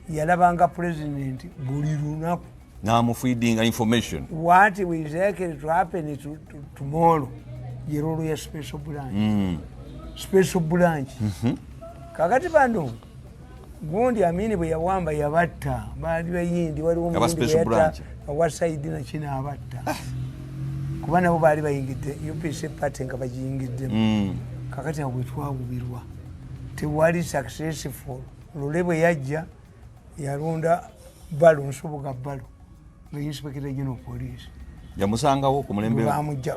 yalabanga president buli lunaku. N'amufeedinga information. What will likely to happen to tomorrow, ye role ya special branch. Special branch. Kakati bano gundi Amini bwe yawamba yabatta, baali bayindi, waliwo Aba omundi special bwe yatta, branch. owa Saidi nakino abatta, kuba nabo baali bayingidde UPC party nga bagiyingiddemu. Kakati awo bwe twawubirwa tewali successful. Lule bwe yajja yalonda Balo, Nsubuga Balo, nga inspector general police. Yamusangawo ku mulembe. Bamujja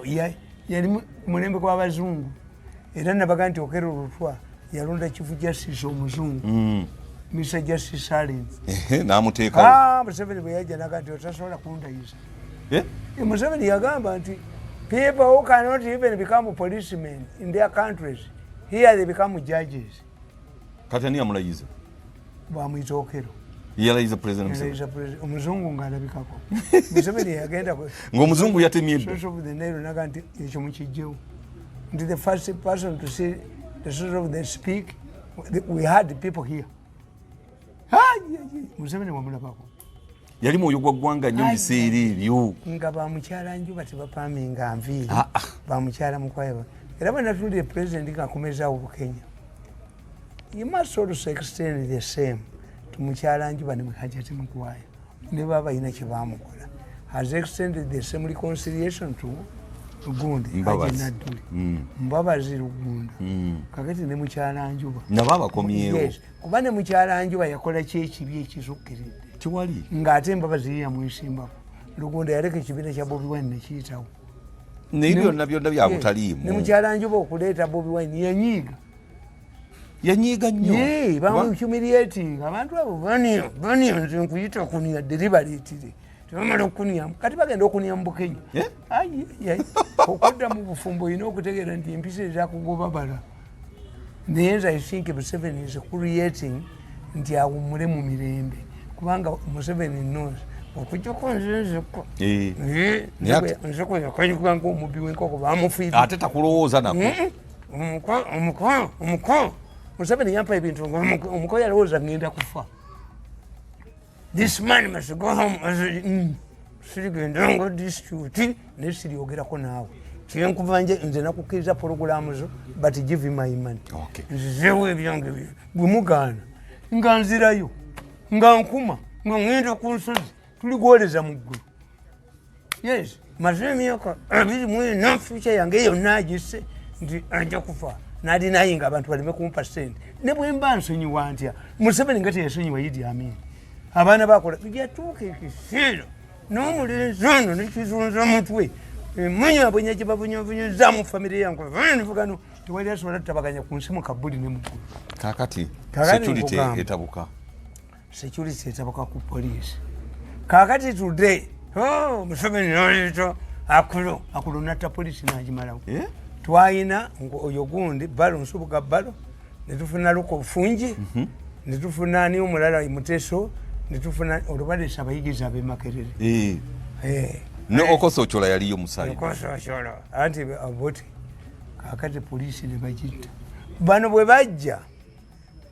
yali ku mulembe gw'abazungu. Era nabaga nti Okello Lutwa yalonda chief justice omuzungu, Mr Justice Allen. Ehe, n'amuteekawo. Museveni bwe yajja naga nti otasobola kundayiza. Eh? Museveni yagamba nti people who cannot even become policemen in their countries, here they become judges. Kati ani yamulayiza? Bamuyita Okello. Yalayiza President Museveni. Yalayiza president. Omuzungu ng'alabikako. Museveni yagenda Ng'omuzungu yatemye edda. Source of the Nile, naga nti ekyo mukijjewo, nti the first person to see the source of the speak, we had people here. Museveni wamulabako. Yali mwoyo gwa ggwanga nnyo mu biseera ebyo. Nga bamukyala Njuba tebapaminga nviiri, Ah, ah. bamukyala Mukwaya. Era bwe natulire president ng'akomezaawo Bukenya, you must also extend the same to mukyala Njuba ne Hajati Mukwaya, ne baba balina kye bamukola, has extended the same reconciliation to Gundi. Mbabazi. Haji Nadduli, Mbabazi, Rugunda, kakati ne mukyala Njuba. Nabo abakomyewo. Yes, kuba ne mukyala Njuba yakola ki ekibi ekisukkiridde? Tiwali. Ng'ate Mbabazi ye yamwesimbako. Lugunda yaleka ekibiina kya Bobi Wine nekiyitawo. Naye byonna byonna bya Yes. butaliimu. Ne mukyala Njuba okuleeta Bobi Wine yanyiiga. Yanyiiga nnyo. Ye bamuhumiliating abantu abo baniyo baniyo, nze nkuyita okunia deliberately, tebamala okuniyamu, kati bagenda okunia mu Bukenya. Eh? Ai, ai, okudda mu bufumbo olina okutegeera nti empisa ezakugoba bala. Naye nze I think Museveni is creating nti awummule mu mirembe, kubanga Museveni knows okujjako nze nzekka. Eh. Naye Nzeko yakanyuka ngaomubbi w'enkoko bamufiirira. Ate takulowooza nako. Omuko, omuko, omuko, Museveni yampa ebintu nga omuko yalowooza ngenda kufa. This man must go home. Sirigenda nga dispute naye siryogerako naawe. Kyenkuva nje nze nakukkiriza porogulamu zo, but give me my money. Nzizeewo ebyange bwe mugaana nga nzirayo nga nkuma nga ŋŋenda ku nsozi tuligwoleza mu ggulu. Yes, maze emyaka 24, future yange yonna agisse nti ajja kufa nalinaye nga abantu baleme kumpa sente. Ne bwe mba nsonyiwa ntya Museveni nga teyasonyiwa Idi Amin? Abaana bakola yatuuka ekiseera n'omulenzi ono nekizunza mutwe emunyabunya gye babunyabunyizaamu famire yange nvugano, tewali asobola tutabaganya ku nsi mu kabuli ne muggulu. Kakati Kakati security nkugamba. etabuka. Security etabuka ku poliisi. Kakati today, oh, Museveni naleeta Akulo, Akulo natta poliisi nagimalawo. Eh? Twayina oyo gundi Balo, Nsubuga Balo, netufuna Lukofungi, netufuna ani omulala, Muteso, Netufuna olubaleesa abayigiriza ab'e Makerere. Ne Okoth Ochola yaliyo mu CID. Okoth Ochola, anti Obote. Kakati poliisi ne bagitta. Bano bwe bajja,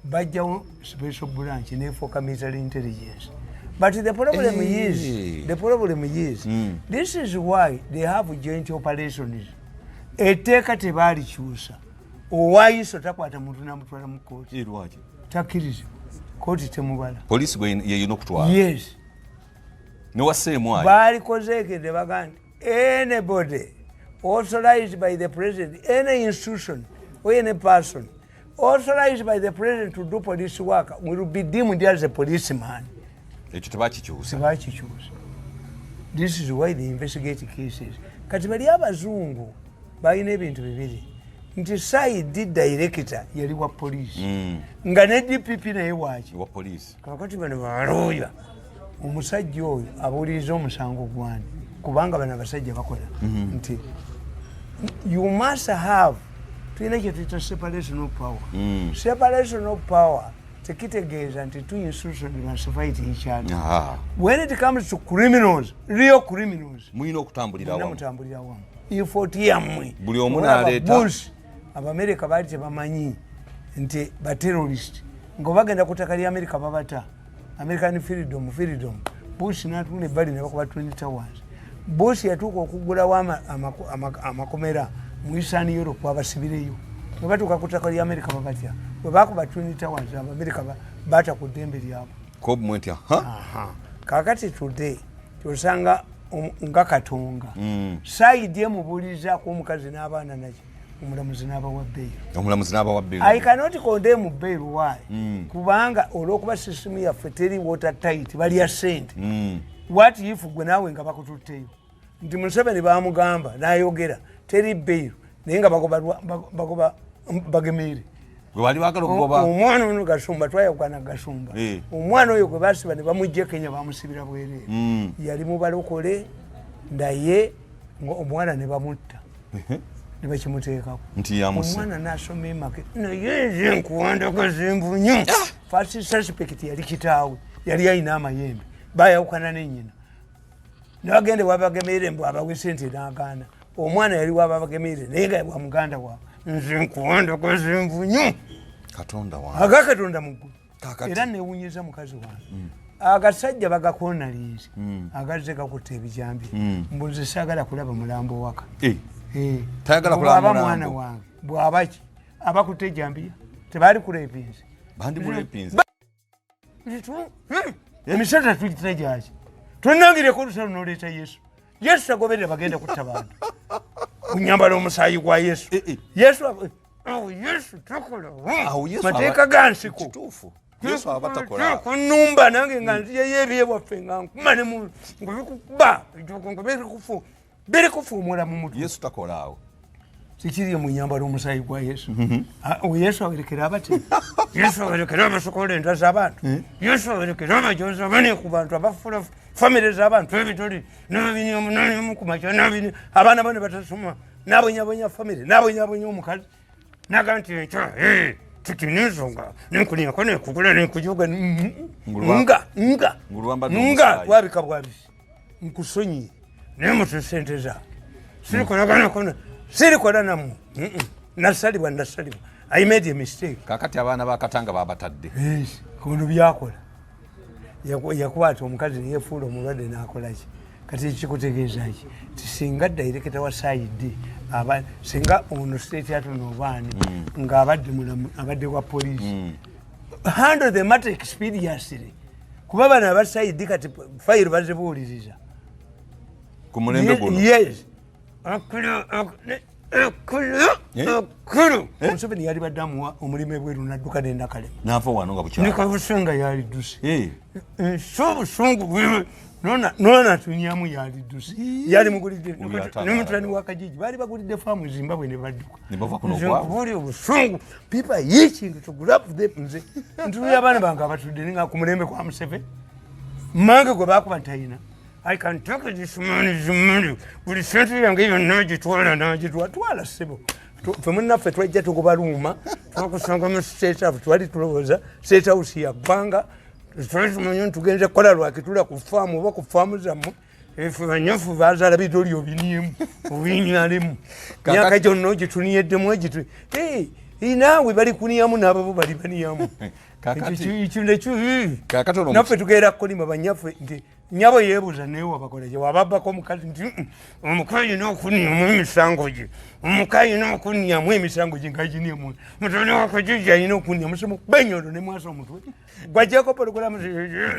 bajjawo special branch nefuuka military intelligence. But the problem is, the problem is, this is why they have joint operations. Etteeka tebaalikyusa. Owa ISO takwata muntu namutwala mu kooti. Lwaki? Takkirizibwa, kooti temubala. Poliisi gwe yeyina okutwala? Yes. Newaseemu ayo. Balikozeeke ne bagaa nti anybody authorized by the president, any institution or any person authorized by the president to do police work will be deemed as a policeman. Ekyo tebakikyusa. Tebakikyusa. This is why they investigate cases. Kati bali abazungu balina ebintu bibiri, nti CID director yali wa police, nga ne DPP naye waki? Wa poliisi. Kakati bano balooya, omusajja oyo abuuliriza omusango gwani? Kubanga bano abasajja bakola nti you must have, tulina kyetuyita separation of power. Separation of power tekitegeeza nti two institutions must fight each other. When it comes to criminals, real criminals, mulina okutambulira mwenna awamu. Mutambulira wamu, effort yammwe. Buli omu Olaba n'aleeta. Bush, Abamerika baali tebamanyi nti baterrorist nga bagenda ku ttaka lya Amerika babata. American freedom, freedom. Bush natunda ebbali ne bakuba Twin Towers. Bush yatuuka okugulawo amakomera mu Eastern Europe abasibireyo, bwe batuuka ku ttaka lya Amerika babatya. Bwe bakuba Twin Towers, Abamerika bata ku ddembe lyabwe. Kobumwe nti aha. Kakati today tosanga nga Katonga CID emubuulizaako omukazi n'abaana naki, omulamuzi n'abawa bail. Omulamuzi n'abawa bail. I cannot condemn bail. Why? Kubanga olw'okuba system yaffe teri water tight, balya sente. What if gwe naawe nga bakututteyo nti Museveni bamugamba n'ayogera teri bail, naye nga bagoba Bagemere? Gwe bali baagala okugoba. Omwana ono Gasumba, twayawukana Gasumba. Omwana oyo gwe basiba ne bamugja Kenya, bamusibira bwereere. Yali mubalokole, naye nga omwana ne bamutta ne bakimuteekako. Nti yamuse. Omwana nasoma emake, naye nze nkuwandagaza envunyu. First suspect yali kitaawe, yali alina amayembe, bayawukana nenyina, nebagende wabagemere mbu abawe sente, nagaana. Omwana yali wababagemere, naye nga wa muganda waabwe. Nze nkuwandagaza envunyu. Katonda wange. Aga Katonda muggulu. Kakati. Era newunyiza mukazi wange, agasajja bagakonalinze, agazze gakutta ebijambi, mbu nze saagala kulaba mulambo waka. Tayagala kulaba Bw'aba mulambo. mwana wange bw'abaki abakutta ejambiya tebaali kulepinze. Bandimurepinze. Emisota tuyita gyaki? Tonangireko olusalo noleeta Yesu. Yesu tagoberera bagenda kutta bantu kunyambala omusaayi gwa Yesu. Yesu awo Yesu takola. Awo Yesu Mateeka ga nsiko. Kituufu, Yesu aba takola. Kunumba nange nga nziyeyo ebyewaffe nga nkuma ne nga bikukuba ejoko nga birikufuumula mu mutwe. Yesu takola awo. Sikiri munyambala omusaayi gwa Yesu. Ah, Yesu awerekera abate, Yesu awerekera abasokola enda z'abantu, Yesu awerekera abajozi abane ku bantu, abafula famire z'abantu ebitoli nabinyamu kumakya nabini abaana bane batasoma, nabonyabonya famire, nabonyabonya omukazi, naga nti enkya tukina ensonga nenkulyako nekugula nekujoga nga nga Ngulwambadde nga omusaayi. Bwabika bwabisi, nkusonyiye naye mutu sente zange sirikolagana, sirikola nammwe. Nasalibwa, nasalibwa, I made a mistake. Kakati abaana bakatanga babatadde. Yes, kuno byakola. Yakwata omukazi neyefuula omulwadde nakolaki. Kati kikutegeeza ki? Ti singa director wa CID aba, singa ono state attorney obaani nga abadde mulamu, abadde wa poliisi, handle the matter expeditiously, kuba bano aba CID kati fayiro bazibuuliriza. Ku mulembe guno. Yes. Akulu, akulu, Eh? akulu. Museveni yali badde amuwa omulimu ebweru nadduka nenakalema. Nava wano nga bukyala. Nekabusunga yalidduse. Si obusungu bwiwe nona tunyamu yalidduse, yali mugulidde Oyo ate ne mutani wa Kajiji, baali bagulidde faamu e Zimbabwe ne badduka. Ne bava kuno Nze okwabwe. nkubuulira obusungu, people are itching to grab them. Nze ntunuulira abaana bange abatudde ninga ku mulembe kwa Museveni, mange gwe bakuba ntayina. I can take this money, money. Buli sente yange yonna gitwala, nagitwala, twala ssebo. Ffe munnaffe twajja tukubaluuma, twakusanga mu State House, twali tulowooza State House ya ggwanga. Tumanyi nti tugenze kukola lwakitula ku faamu oba ku faamu zammwe. Efe banyafu bazaala bidoli obiniemu obinyalemu myaka gyonna ogituniyeddemu egitu naawe bali kuniyamu n'ababo bali baniyamu. Naffe tugenda kukolima banyaffe nti nyabo yeebuuza naye wabakola gye wababbako omukazi nti omukazi alina okunyamu emisango gye, omukazi alina okunyamu emisango gye nga giniemu mutoni wakajijja alina okunyamu simu benyondo ne mwasa omutwe gwajjako pologulamu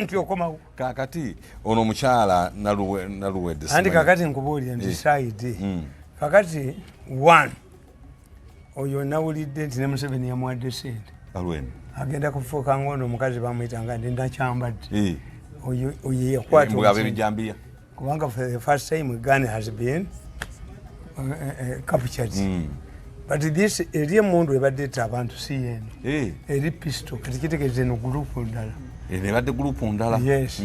nti okomawo. Kakati ono omukyala Naluwedde anti kakati nkubuulira nti saidi kakati one oyo nawulidde nti ne Museveni yamuwadde sente agenda kufuuka ngono omukazi bamuyitanga ndi nakyambadde oyo yakwata kubanga for the first time a gun has been captured. But this eri emundu ebadde etta abantu si yeno eri pistol kati kitegeeza eno gurupu ndala. Ebadde gurupu ndala. Yes.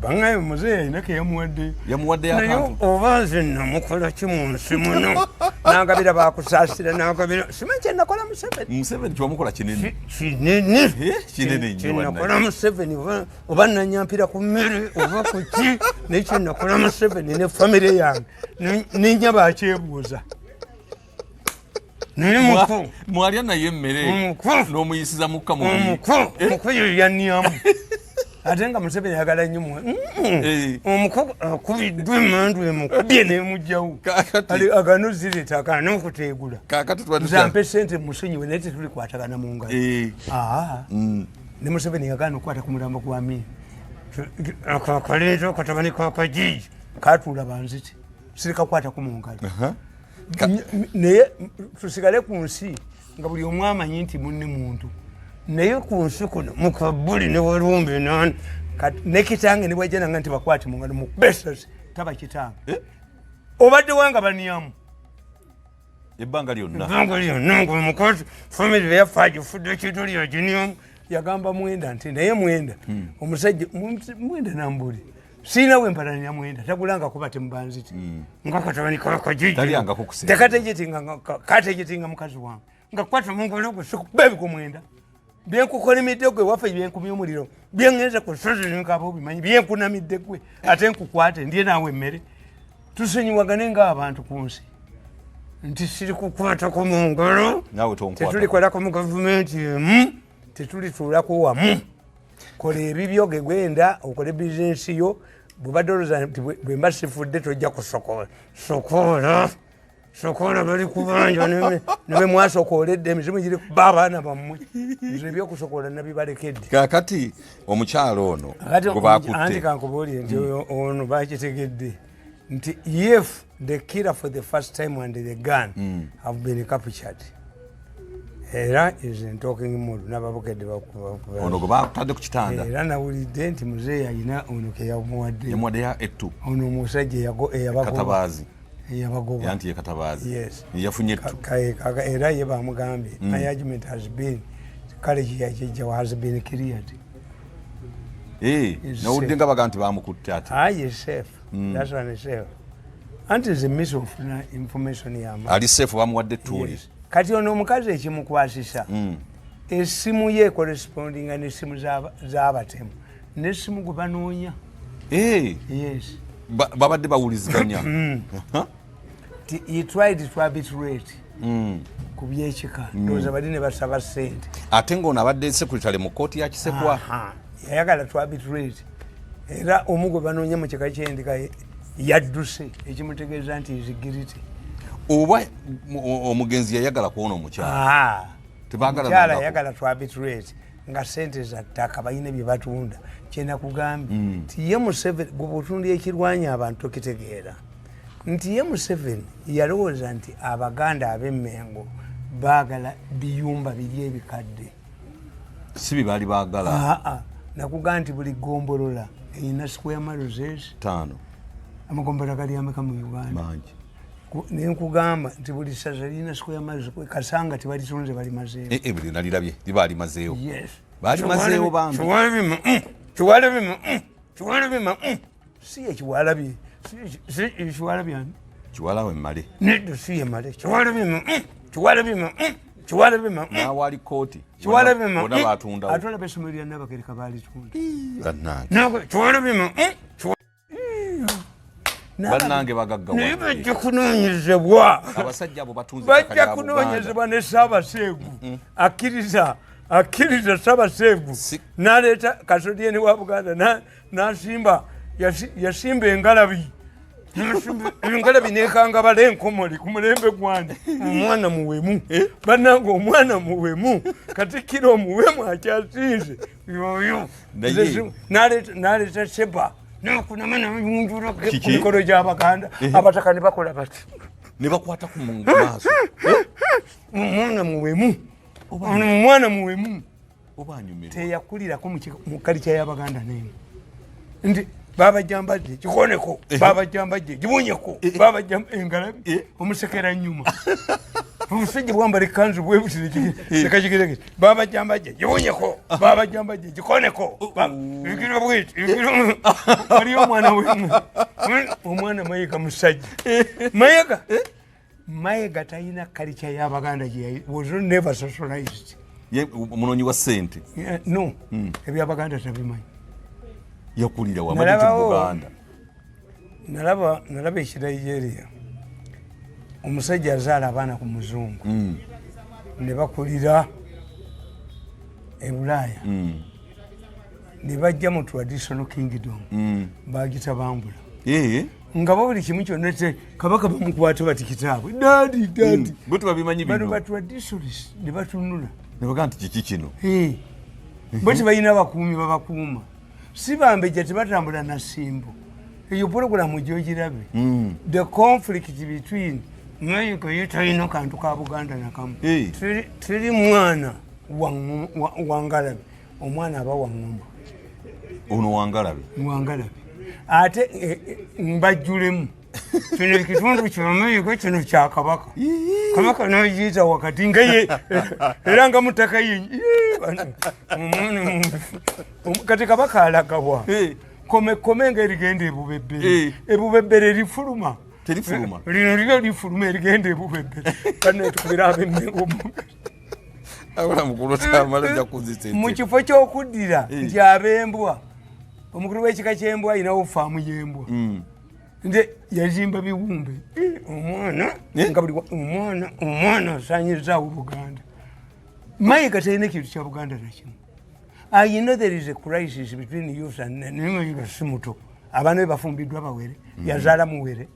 Bangaye muzeeyi alina ke yamuwadde. Yamuwadde akantu. Oba nze namukola ki mu nsi muno? Nangabira bakusaasira nangabira simanyi kye nakola Museveni. Museveni kyewamukola kinene. Kinene. Kinene nnyo. Kye nakola Museveni oba nanyampira ku mmere oba ku ki naye kye nakola Museveni ne famire yange nennyaba akyebuuza. Mwalya naye emmere n'omuyisiza mukka mu omuko yo yanyamu ate nga Museveni ayagala nnyo omuko akubiddwa emmandu emukubye n'emugjawo agano zireeta akaana okuteegula nze ampe sente musonyiwe naye tetulikwatagana mu ngalo. Ne Museveni yagaana okukwata ku mulambo gwa Amin akaleeta akatabani ka Kajiji katuula banzite sirikakwatako mu ngalo. Naye tusigale ku nsi nga buli omu amanyi nti munne muntu naye ku nsi kuno mukabuli ne walumbe nani ne kitange ne bwajja nanga nti bakwate mu ngalo mukubesasi taba kitange obadde wanga baniyamu ebbanga lyonna nga omukozi famire yaffe agifudde ekituli aginiyamu yagamba Mwenda nti naye Mwenda omusajja Mwenda nambuli sina wemparanya Mwenda tagulanga kuba temubanziti nga katabani kakajiji takatejetinga mukazi wange nga kwata mungolo gwe sikubebi ku Mwenda byenkukolimidde gwe waffe byenkumya omuliro byengenze ku sozi nkaba obimanyi byenkunamidde gwe ate nkukwate ndye naawe emmere tusonyiwagane ng'abantu ku nsi nti siri kukwatako mu ngalo tetulikolako mu gavumenti emu tetulituulako wamu. Kola ebibyo ge gwenda okole bizinensi yo bwebadde olowooza nti bwe mba sifudde tojja kusokola sokola sokola bali kubanja ne bwe mwasokooledde emizimu giri kuba abaana bammwe nze ebyokusokola nabibalekedde. Kaakati omukyalo ono gwe bakutte anti kankubuulire nti ono bakitegedde nti if the killer for the first time and the gun have been captured era is in talking mood n'ababukedde bakuba ono gwe batadde ku kitanda era nawulidde nti muzeeyi alina ono ke yamuwadde yamuwadde ettu ono omusajja eyabagoba eyabagoba anti ye Katabaazi yes yafunye ettu era ye bamugambye my argument has been college yakijja has been cleared. Nawulidde nga baga nti bamukutte ate aye safe that's one is safe anti is a miss of information yama ali safe bamuwadde ettuuli. Kati ono omukazi ekimukwasisa essimu ye correspondinga n'essimu z'abatemu n'essimu gwe banoonya. Yes. Babadde bawuliziganya. He tried to arbitrate ku byekika ndowooza bali ne basaba ssente ate ng'ono abadde secretary mu kkooti ya Kisekwa yayagala to arbitrate era omu gwe banoonya mu kika ky'endiga yadduse ekimutegeeza nti is guilty. Oba omugenzi yayagala kuwona omukyala omukyala yayagala to arbitrate nga sente za ttaka balina bye batunda kyenakugambye nti ye Museveni gwe bw'otunda ekirwanya abantu tokitegeera nti ye Museveni yalowooza nti Abaganda ab'Emmengo baagala biyumba biri ebikadde si bye baali baagala. Nakugamba nti buli ggombolola erina square miles 5. Amagombolola gali ameka mu Uganda? Mangi. Nenkugamba nti buli ssaza lirina square miles Kasanga tebalitunze balimazeewo. Buli nalirabye libaalimazeewo. Yes. Baalimazeewo bambi. Kiwalabye si ye Kiwalabye si Kiwalabye ani? Kiwalawe Mmale. Nedda si ye Mmale. Kiwalabye Kiwalabye Kiwalabye ma N'awaali kooti. Kiwalabye ma Bonna batundawo. Ate olaba essomero lya Nnabagereka baalitunda. Bannange. Kiwalabye ma Bannange bagagga. Naye bajja kunoonyezebwa. Abasajja abo batunze ettaka Bajja lya kunoonyezebwa ne Ssaabaseegu. Akkiriza Ssaabaseegu n'aleeta kasodiyeni wa Buganda n'asimba yasimba engalabi. Engalabi n'ekangabala enkomole ku mulembe gwange. Omwana muwemu. Bannange omwana muwemu. Katikkiro omuwemu akyasinze. Yoyo. N'aleeta Seba. N'akunama n'ayunjula ku mikolo gy'Abaganda. Abataka ne bakola bati. Ne bakwata ku maaso. Omwana muwemu. Omwana muwemu. Oba anyumirwa. Teyakulirako mu kalica y'Abaganda n'emu. Nti baba jambadde kikoneko, baba jambadde gibunyeko, baba engalabi omusekera nnyuma. Omusajja bwambala ekkanzu bwe buti nekakigeregere. Baba jambadde gibunyeko, baba jambadde gikoneko. Bikira bweti, bikira. Waliyo omwana w'emmwe. Omwana Mayiga musajja. Mayiga. Mayiga talina kalica y'Abaganda gye was never socialized. Ye munoonyi wa ssente. No, eby'Abaganda tabimanyi. Yakulira wa Madrid Buganda. Nalaba ekinigeria. Omusajja azaala abaana ku muzungu. Ne bakulira e Bulaaya. Ne bajja mu traditional kingdom. Bagitabambula. Nga bo buli kimu kyonna kabaka bamukwata bati kitaabwe. Daddy, daddy. Bo tebabimanyi bino. Bano ba traditionalists ne batunula. Ne bagamba nti kiki kino? Bo tebalina bakuumi babakuuma. Si bambejja tebatambula na ssimbo. Eyo pulogulaamu gy'ogirabe. The conflict between Mayiga ye talina kantu ka Buganda nakamu. Teri mwana wa Ngalabi. Omwana aba wa Ngoma. Ono wa Ngalabi? Wa Ngalabi. Ate mbajjulemu. Kino ekitundu kya Mayiga kino kya Kabaka. Kabaka n'agiyita wakati nga ye era nga mutaka ye. Kati Kabaka alagabwa. Kome kome nga erigenda ebubebbere. Ebubebbere lifuluma. Terifuluma. Lino lyo lifuluma erigenda ebubebbere. Banne tukubira ab'Emmengo. Abala mukulu tamala ajja kunzisa Mu kifo ky'okuddira nti ab'embwa. Omukulu w'ekika ky'embwa ayinawo faamu y'embwa. Nze yazimba biwumbe. Omwana nga buli omwana asaanyizaawo Buganda. Mayiga talina ekintu kya Buganda nakimu. I know there is a crisis between youth and Mayiga si muto. Abaana be bafumbiddwa bawere, yazaala muwere.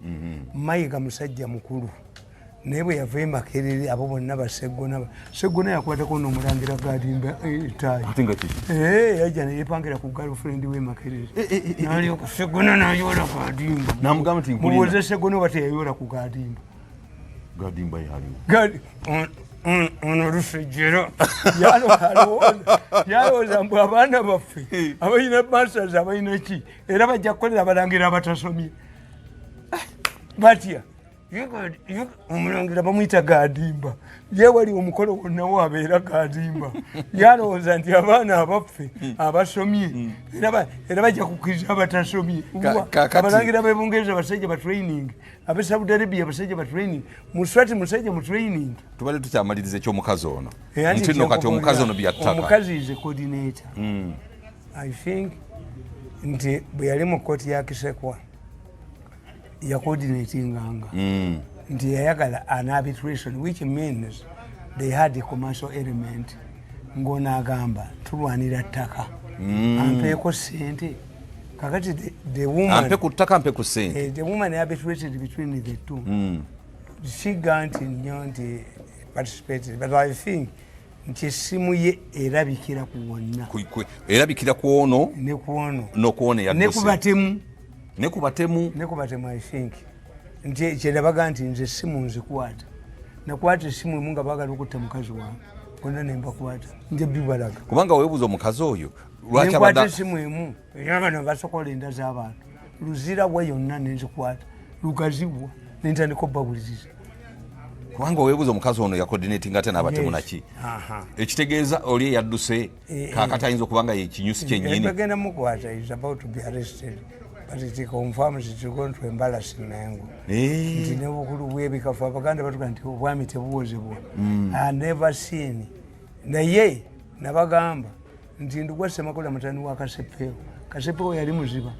Mayiga musajja mukulu. Naye bwe yava e Makerere abo bonna ba Sseggona. Sseggona yakwatako n'omulangira Gadimba ettaayi. Ate nga kiki? Yajja ne yeepangira ku girlfriend we Makerere. N'alyoka Sseggona n'ayoola Gadimba. N'amugamba nti nkulina. Mubuuze Sseggona oba teyayoola ku Gadimba. Gadimba yaliwo. Ono Lusejjera. Yalowooza mbu abaana baffe abalina masters abalina ki era bajja kukolera abalangira abatasomye. Batya. Omulangira bamuyita Gadimba. Ye wali omukolo gwonna wabeera Gadimba. Yalowooza nti abaana abaffe abasomye era bajja kukkiriza abatasomye. Abalangira b'e Bungereza basajja ba training, ab'e Saudi Arabia basajja ba training, Muswati musajja mu training. Tubadde tukyamaliriza eky'omukazi ono. Nti nno kati omukazi ono bya ttaka. Omukazi is a coordinator. I think nti bwe yali mu kkooti ya Kisekwa yacoordinatinganga. Nti yayagala an arbitration, which means they had a commercial element. Ng'ono agamba tulwanira ttaka. Ampeeko ssente. Kakati the woman ampe ku ttaka ampe ku ssente. The woman arbitrated between the two. Siga nti nnyo nti participated, but I think nti essimu ye erabikira ku wonna. Erabikira ku ono ne ku ono. N'oku ono eyadduse. Ne ku batemu. Ne ku batemu. Ne ku batemu, I think. Nti kyenabaga nti nze essimu nzikwata. Nakwata essimu emu nga baagala okutta mukazi wange. Bonna ne mbakwata. Nje bibalaga. Kubanga weebuuza omukazi oyo, lwaki Nenkwata abadde essimu emu, ey'abano basokola enda z'abantu. Luzira wa yonna ne nzikwata. Lugazibwa, ne ntandika obbabuliriza. Kubanga weebuuza omukazi ono yacoordinatinga ate n'abatemu naki. Ekitegeeza oli eyadduse, kaakati ayinza okuba nga ye kinyusi kyennyini. Bagenda mukwata, is about to be arrested. But it confirms it is going to embarrass Mengo. Nti n'obukulu bw'ebikafu Abaganda batuga nti obwami tebuwozebwa. I never seen. Naye nabagamba nti Ndugwa Ssemakula mutani wa Kasepeewo. Kasepeewo yali muziba.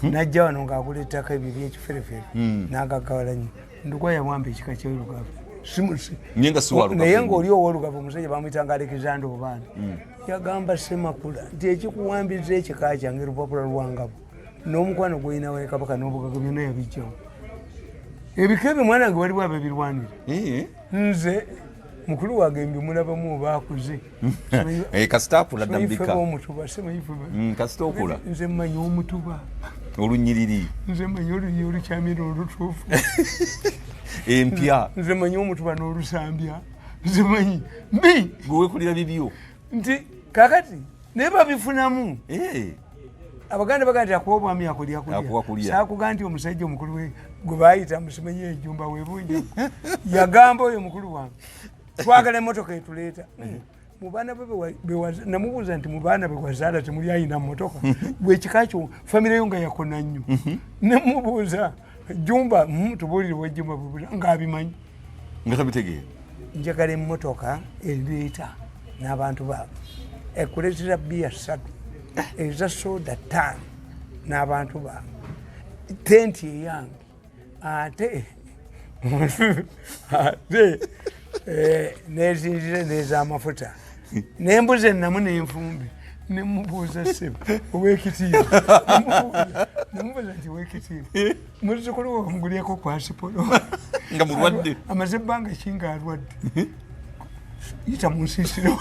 Najja wano ng'agula ettaka ebyo ebyekiferefere n'agaggawala nnyo. Ndugwa yawamba ekika ky'Olugavu. Naye ng'oli ow'Olugavu omusajja bamuyitanga Alexander Obaana. Yagamba Ssemakula nti ekikuwambiza ekika kyange lupapula lwa ngabo n'omukwano gw'olina wa Kabaka n'obugaga byonna yabijjawo. Ebika ebyo mwana wange waliwo ababirwanira. Nze mukulu wange mbimulabamu oba akuze. Kasita akula dda mbika. Kasita okula. Nze mmanyi omutuba. Olunyiriri. Nze mmanyi olunyiriri olukyamira olutuufu. Empya. Nze mmanyi omutuba n'olusambya. Nze mmanyi mbi. Gwe weekulira bibyo. Nti kakati naye babifunamu. Abaganda bagamba nti akuwa obwami akulya kulya. Saakuga nti omusajja omukulu we gwe baayita musimanyi ejjumba weebunja. Yagamba oyo mukulu wange. Twagala emmotoka etuleeta. Mu baana be namubuuza nti mu baana be wazaala temuli ayina mmotoka. Gwe ekika kyo famire yo nga yakona nnyo. Ne mubuuza Jjumba tubuulire bwe Jjumba bwe ng'abimanyi. Nga tabitegeera. Njagala emmotoka ereeta n'abantu baabwe. Ekuleetera bbiya 3. Eza soda 5 n'abantu baabwe. Tenti eyange. Ate nezinzire n'ez'amafuta. N'embuzi ennamu n'enfumbi. Nemubuuza ssebo ow'ekitiibwa. Nemubuuza nti ow'ekitiibwa. Muzzukulu wo omugulyeko kwasipolo. Nga mulwadde. Amaze ebbanga ki ng'alwadde. Yita mu nsiisiro.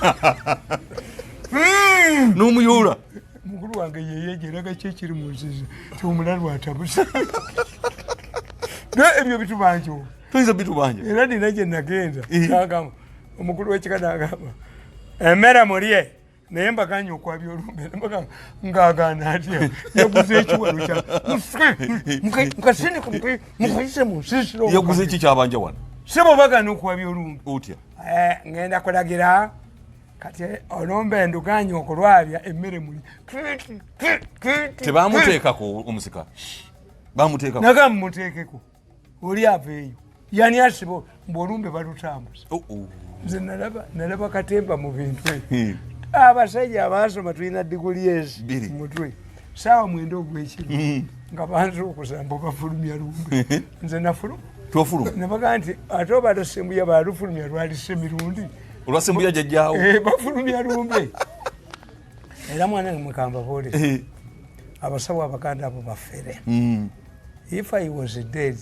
N'omuyoola. Mukulu wange yeeyejeraga ki ekiri mu nsiisiro. Ti omulalu atabuse. Naye ebyo bitubanja. Toyinza bitubanja. Era nina gye nagenda. N'agamba omukulu w'ekika n'agamba emmere mulye. Naye mbaganye okwabya olumbe ng'agaana atya yaguze ekiwalo kya mukasindika mukayise mu nsiisiro. Yaguze ki kyabanja wano? Ssebo bagaana okwabya olumbe. Otya? Ngenda kulagira kati olumbe nduganye okulwabya emmere muli. Tebamuteekako omusika. Bamuteekako. Nagamba muteekeko. Oli aveeyo. Yani asibo mbu olumbe balutambuza. Nze nalaba katemba mu bintu ebyo. Abasajja abaasoma tulina diguli ezi mutwe. Ssaawa 9 ogw'ekiro nga banze okusamba bafulumya lumbe. Nze nafuluma. Tofuluma. Nabaga nti ate oba Ssembuya baalufulumya lwali Ssemirundi. Olwa Ssembuya jjajjaawo. Bafulumya lumbe. Era mwana mukamba boole. Abasawo Abaganda abo bafere. If I was dead,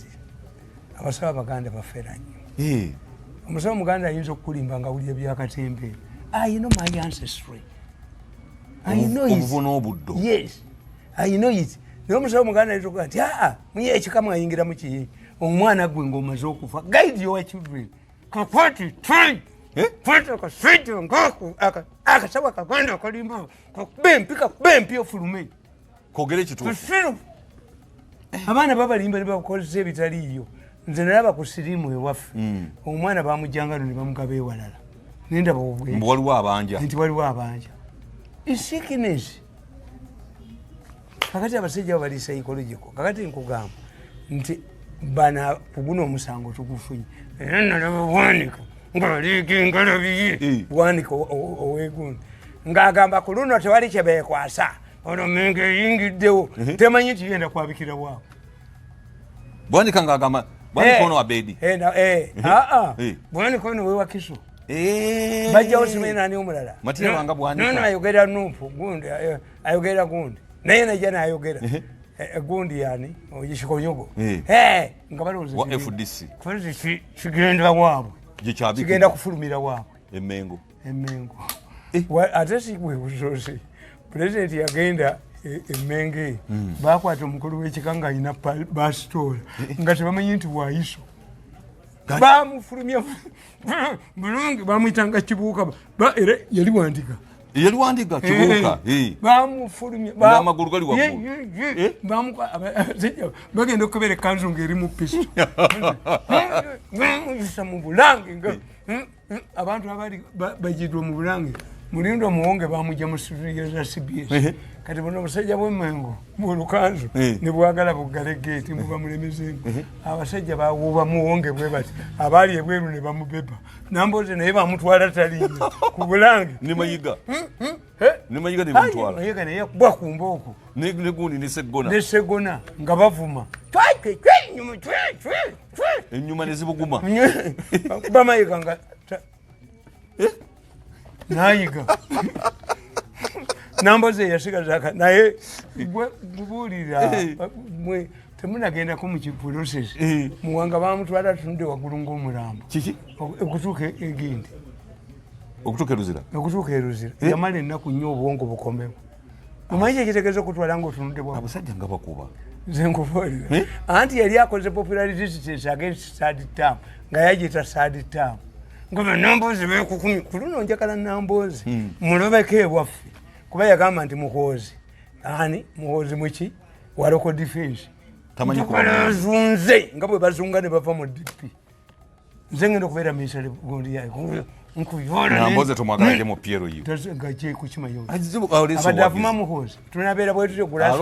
abasawo Abaganda bafera nnyo. Omusawo Omuganda ayinza okukulimba nga awulira byakatembe. I know my ancestry. I know it. Yes. I know it. Naye omusawo Omuganda ayinza okuga nti muye ekika mwayingira mu ki? Omwana gwe ng'omaze okufa. Guide your children. Kakwati try. Kwata akasajja ngako akasawo akaganda akalimba. Kakube empi kakube empi ofulume. Kogere kituufu. Abaana babalimba ne babakozesa ebitaliiyo. Nze nalaba ku siriimu ewaffe. Omwana bamuggyanga ne bamugaba ewalala. Nendaba obwe. Mbu waliwo abanja. Nti waliwo abanja. Sickness. Kakati abasajja bali psychological. Kakati nkugamba nti bana kuguno omusango tugufunye. Era nalaba Bwanika ng'aliiko engalabi ye. Bwanika oweegundi. Ng'agamba ku luno tewali kye beekwasa. Ono Mmengo eyingiddewo. Temanyi nti yenda kwabikira waabwe. Bwanika ng'agamba Bwanika ono Abedi. Bwanika ono wewakiso. Bajjawo simanyi nani omulala. Matia wanga Bwanika. Nono ayogera Nupu gundi ayogera gundi. Naye najja n'ayogera. Gundi yani Ogishikonyogo. Nga balowooza wa FDC. Kozi kigenda waabwe. Kigenda kufulumira waabwe. Emmengo. Emmengo. Ate si gwe busoose. Pulezidenti yagenda Emmenge. Baakwata omukulu w'ekika ng'alina basitoola nga tebamanyi nti waayiso. Bamufulumya bulungi bamuyitanga Kibuuka era yali Wandiga. Yali Wandiga Kibuuka. Bamufulumya n'amagulu gali waggulu. Bagenda okukebera ekkanzu ng'eri mu piso. Bamuyisa mu bulange nga abantu abali bagiddwa mu bulange. Mulindwa Muwonge bamugya mu studio za CBS. Kati buno obusajja bw'Emmengo bw'olukanzu ne bwagala buggale geeti mbu bamulemezeemu. Abasajja bawuuba muwonge bwe bati, abaali ebweru ne bamubeba. Namboze naye bamutwala taliiyo ku Bulange. Ne Mayiga. Ne Mayiga ne bamutwala. Mayiga naye yakubwa ku mbooko. Ne gundi ne Seggona. Ne Seggona nga bavuma. Cwe cwe cwe nyuma cwe cwe cwe. Ennyuma ne zibuguma. Bakuba Mayiga nga nayiga. Namboze yasigaza naye gwe buulira mwe temunagendako mu kiprocess. Muwanga bamutwala atunde waggulu ng'omulambo. Kiki? Okutuuka egindi. Okutuuka e Luzira? Okutuuka e Luzira. Yamala ennaku nnyo obwongo bukomewo. Omanyi kyekitegeeza okutwala ng'otunudde bwaggulu? Abasajja nga bakuba. Nze nkubuulira. Anti yali akoze popular resistance against third term nga yagiyita third term. Nga Namboze beekukumi ku luno njagala Namboze mulobeko ewaffe. Kuba yagamba nti Muhoozi ani Muhoozi muki wa local defense. Tamanyi kuba bazunze nga bwe bazunga ne bava mu DP. Nze ngenda okubeera minisitule gundi yayo. Nkuyola. Namboze tomwagala gye mu PLU. Nga gye kukima yo. Abadde avuma Muhoozi. Tunabeera bwe tutyo gula.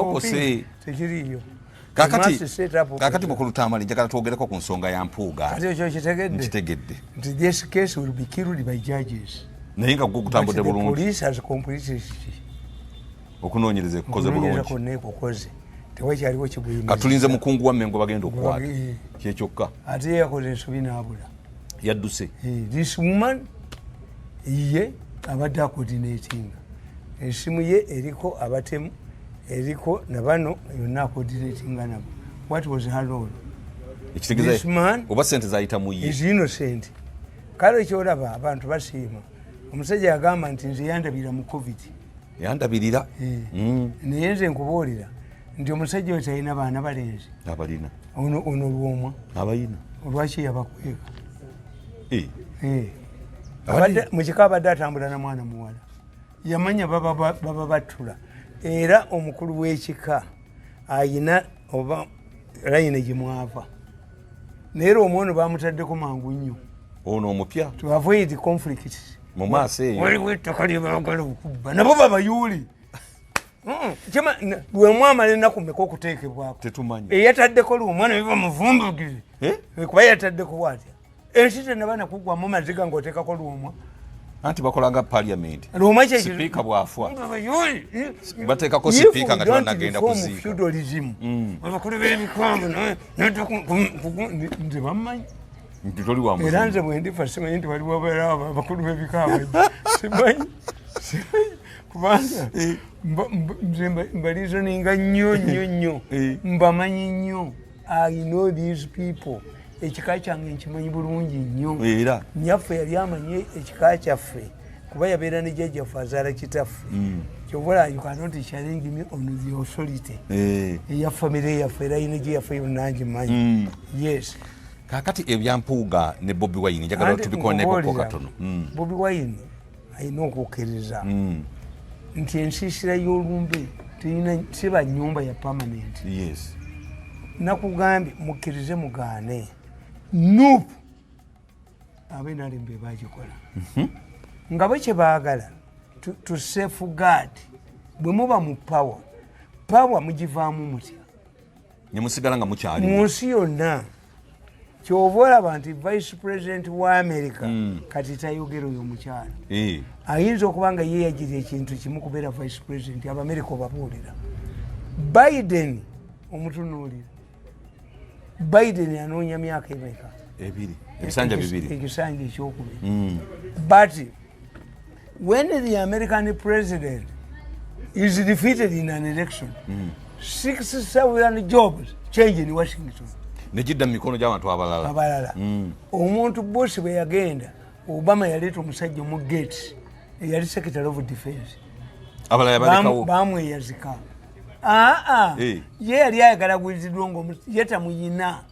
Tekiriiyo. Kakati mukulu Tamale njagala twogereko ku nsonga ya Mpuuga. Kati ekyo kitegedde? Nkitegedde. Nti this case will be killed by judges. Naye nga gwo gutambudde bulungi. Police has completed okunoonyereza ekukoze bulungi. Okunoonyereza kwonna ekukoze. Tewakyaliwo kiguyimiza. Katulinze mukungu wa Mmengo bagenda okukwata. Kye kyokka. Ate ye yakoze ensobi n'abula. Yadduse. This woman ye abadde acoordinatinga. Esimu ye eriko abatemu, eriko na bano yonna acoordinatinga nabo. What was her role? This man oba sente zayita mu ye. Is innocent. Kale kyolaba abantu basiima. Omusajja yagamba nti nze yandabirira mu COVID. Yandabirira. Naye nze nkubuulira nti omusajja oyo talina baana balenzi. Abalina. Ono Lwomwa. Abalina. Olwaki yabakweka? Mu kika abadde atambula na mwana muwala. Yamanya baba battula. Era omukulu w'ekika ayina oba layini gye mwava. Naye era omwono bamutaddeko mangu nnyo. Ono omupya. To avoid conflict. Mu maaso eyo. Waliwo ettaka lye baagala okubba. Nabo babayuuli. Lwomwa amala ennaku mmeka okuteekebwako? Tetumanyi. Eyataddeko Lwomwa naye bamuvumbagire. Kuba yataddeko bw'atya. Ensi tennaba na kuggwamu maziga ng'oteekako Lwomwa. Anti bakola nga parliament. Lwomwa kye Sipiika bw'afa. Bateekako sipiika nga tebannagenda kuziika. Feudalism. Abakulu b'ebikwambo nze bammanyi. Nti toli wa muzimu. Era nze bwe ndifa simanyi nti waliwo abakulu b'ebika abajja. Simanyi. Kubanga nze mbalizoninga nnyo nnyo nnyo. Mbamanyi nnyo. I know these people. Ekika kyange nkimanyi bulungi nnyo. Era nnyaffe yali amanyi ekika kyaffe kuba yabeera ne jjajjaffe azaala kitaffe. Kyova olaba you cannot challenge me on the authority. Eya famire yaffe era lineage yaffe yonna ngimanyi. Yes. Kaakati ebya Mpuuga ne Bobi Wine njagala tubikoneko katono. Bobi Wine alina okukkiriza nti ensiisira y'olumbe terina siba nnyumba ya permanent. Yes. Nakugambye mukkirize mugaane. NUP abenalembe bagikola. Nga bwe kye baagala to safeguard bwe muba mu power, power mugivaamu mutya? Ne musigala nga mukyali. Mu nsi yonna ky'ova olaba nti vice president wa America kati tayogera oyo omukyala. Ayinza okuba nga ye yagira ekintu kimu kubeera vice president, Abamerika obabuulira. Biden omutunuulira. Biden anoonya myaka emeka? Ebiri. Ebisanja bibiri. Ekisanja ekyokubiri. But when the American president is defeated in an election, 6,000 jobs change in Washington. Ne gidda mu mikono gy'abantu abalala. Abalala. Omuntu Bush bwe yagenda, Obama yaleeta omusajja omu Gates, eyali Secretary of Defense. Abalala yabalekawo. Bamweyazika. Ye yali ayagala gwizidwa nga ye tamuyina.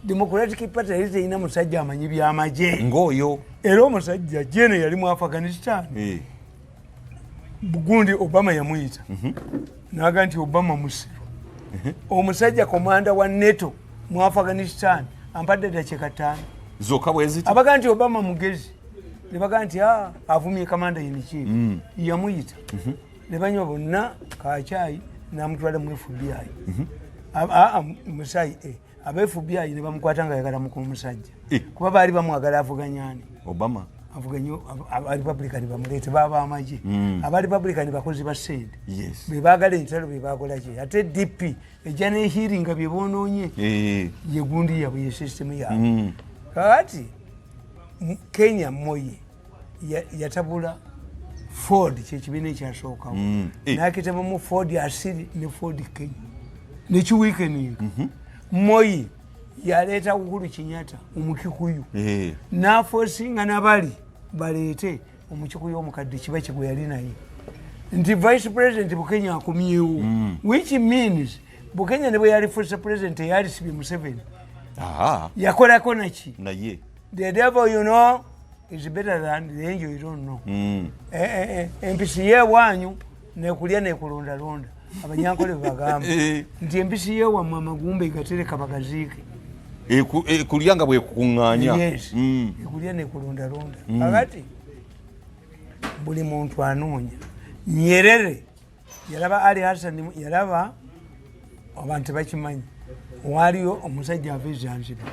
Democratic Party yali terina musajja amanyi by'amagye. Ng'oyo. Era omusajja Jene yali mu Afghanistan. Gundi Obama yamuyita. N'agamba nti Obama musiru. Omusajja komanda wa NATO mu Afghanistan ampadde ddakiika 5. Zokka bwe ziti. Abaga nti Obama mugezi. Ne baga nti avumye commander in chief. Yamuyita. Ne banywa bonna kacyayi, namutwala mu FBI. Musayi aba FBI ne bamukwata nga ayagala muka omusajja. Kuba baali bamwagala avuganyani? Obama. Avuganye aba Republican, bamuleete baba amagye. Aba Republican bakozi ba sente. Bebagala entalo, bebakolaki. Ate DP ejja nehiringa byebonoonye. Ye gundi yabwe, ye system yaabwe. Kakati Kenya, Moyi yatabula Ford, kyekibiina ekyasookawo. Nakitabamu Ford asiri ne Ford Kenya nekiweakeninga. Moyi yaleeta Uhuru Kenyatta Omukikuyu. Naforcinga nabali baleete Omukikuyu omukadde Kibaki gwe yali naye nti vice president Bukenya akomyewo, which means Bukenya ne bwe yali fuuse president eyalisibye Museveni. Yakolako naki? Naye The devil you know is better than the angel you don't know. Empisi yewanyu nekulya nekulondalonda, abanyankole bagamba nti empisi yewammwe amagumba egatereka bagaziike. Ekulya nga bwekukuŋŋaanya. Yes. Ekulya nekulondalonda. Kakati buli muntu anoonya. Nyerere yalaba Ali Hassan, yalaba abantu bakimanyi, waliyo omusajja ava e Zanzibar,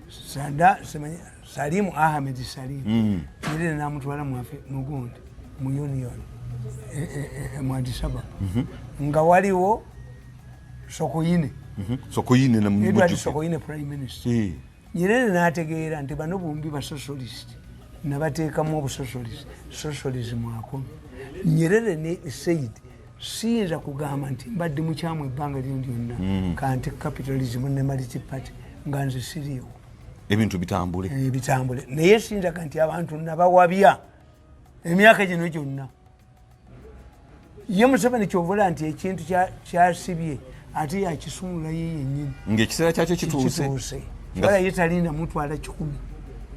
Sada simanyi Salimu Ahmed Salimu. Nyerere namutwala mugundi mu Union mu Addis Ababa, nga waliwo Sokoine. Sokoine na Edward mujjuke. Sokoine prime minister. Nyerere n'ategeera nti bano bombi basocialist, nabateekamu obusocialist, socialism akomye. Nyerere ne said, siyinza kugamba nti mbadde mukyamu ebbanga lino lyonna, kanti capitalism ne multi party nga nze siriiwo. Ebintu bitambule. Bitambule, naye siyinzaga nti abantu nabawabya emyaka gino gyonna. Ye Museveni kyovula nti ekintu kyasibye ate yakisumula ye yennyini. Ng'ekiseera kyakyo kituuse. Kituuse. Wala ye talina mutwala 100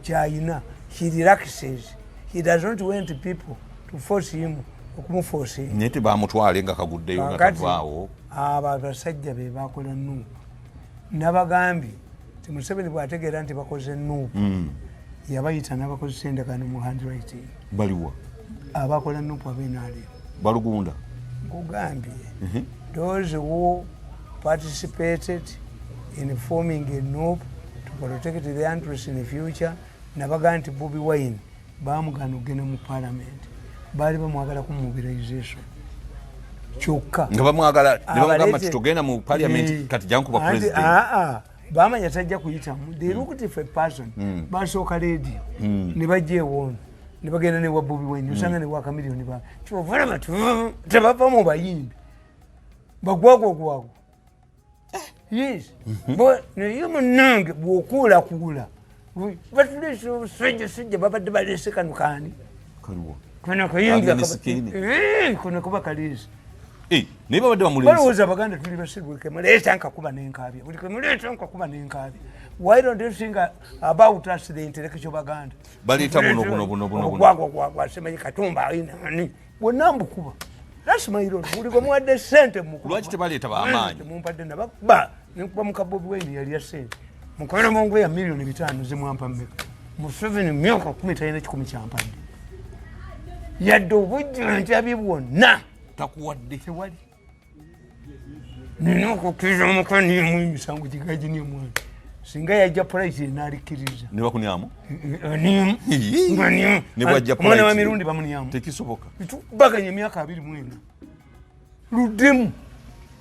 kyayina. He relaxes, he does not want people to force him, okumuforcinga. Naye tebamutwale nga kaguddeyo nga Kakati, tavaawo. Abo abasajja be bakola NUP. Nabagambye ti Museveni bwategeera nti bakoze NUP, yabayita n'abakozesa endagaano mu handwriting. Baliwa? Abakola NUP abenaalem. Balugunda. Nkugambye, those who participated in forming a NUP to protect the interest in the future. Nabaga nti Bobi Wine bamugana okugenda mu parliament, baali bamwagala ku mobilization kyokka. Nga bamwagala ne bamugamba nti togenda mu parliament, kati jangu kuba president. Bamanya tajja kuyitamu. They looked for a person. Basooka radio ne bajja ewoono ne bagenda newa Bobi Wine, osanga newa Kamiliyoni ba kyovula bati tebava mu bayimbi bagwagwagwagwa. Yes. Naye munange bw'okuulakuula batuleese obusajja sajja babadde baleese kano kaani? Kaliwa? Kano kayingi. Alien Skin. Kano kuba kaleese. Naye babadde bamuleese. Balowooza Abaganda tuli basiru. Buli kemuleeta nkakuba nenkaabya, buli kemuleeta nkakuba nenkaabya. Why don't you think about us, the intellectual Baganda? Baleeta buno buno buno buno buno. Ogwagwagwagwa, simanyi Katumba alina ani, bwonna mbukuba. That's my role. Buli gwe muwadde sente mukuba. Lwaki tebaleeta b'amaanyi? Temumpadde, nabakuba nenkuba muka Bobi Wine yalya sente mukolera mungu ya 5 miliyoni zimwampa mmeka? Museveni myaka 10 talina 100 kyampadde yadde obujjanjabi bwonna. Takuwadde. Tewali. Nina okukkiriza omukanimu emisango gigagini omwana singa yajja polite naalikkiriza. Ne bakunyamu. Nimu. Nga nimu. Ne bwajja Omwana wa polite. mirundi bamunyamu. Tekisoboka. Tukubaganya emyaka 24 luddemu.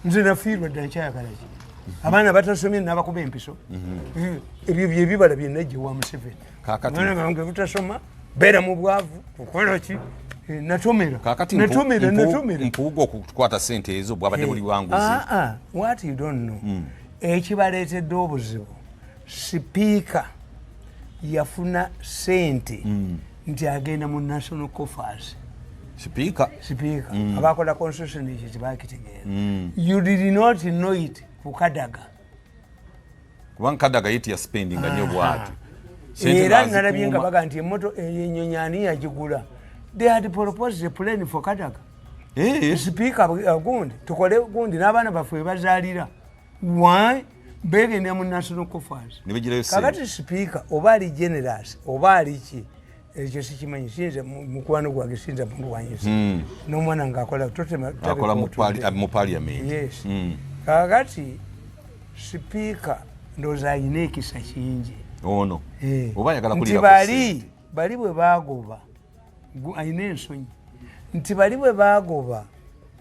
Nze nafiirwa dda, nkyayagala ki? Abaana batasomye nabakuba empiso. Ebyo byebibala byenajja wa Museveni. Abaana bange butasoma, beera mu bwavu, kukola ki? Natomera. Kakati Natomera, natomera. Mpuuga okukwata sente ezo bwabadde buli wanguzi. What you don't know, ekibaleetedde obuzibu, sipiika yafuna sente nti agenda mu national coffers. Sipiika? Sipiika. Abakola constitution ekyo tebakitegeera. You did not know it ku Kadaga. Kubanga Kadaga ye tiyaspendinga nnyo bwati. Sente Era n'azikuuma. nalabye nga baga nti emoto enyonyi ani yagigula? They had proposed a plan for Kadaga. Sipiika gundi tukole gundi n'abaana baffe webazaalira. Why begenda mu national coffers? Ne bagirayo sente. Kakati sipiika oba ali generous oba ali ki, Ekyo sikimanyi, siyinza mukwano gwange, siyinza mulwanyisa n'omwana ng'akola akola mu parliament. Yes. Kakati sipiika ndowooza ayina ekisa kingi ono oba ayagala nti bali bwe baagoba ayina ensonyi nti bali bwe baagoba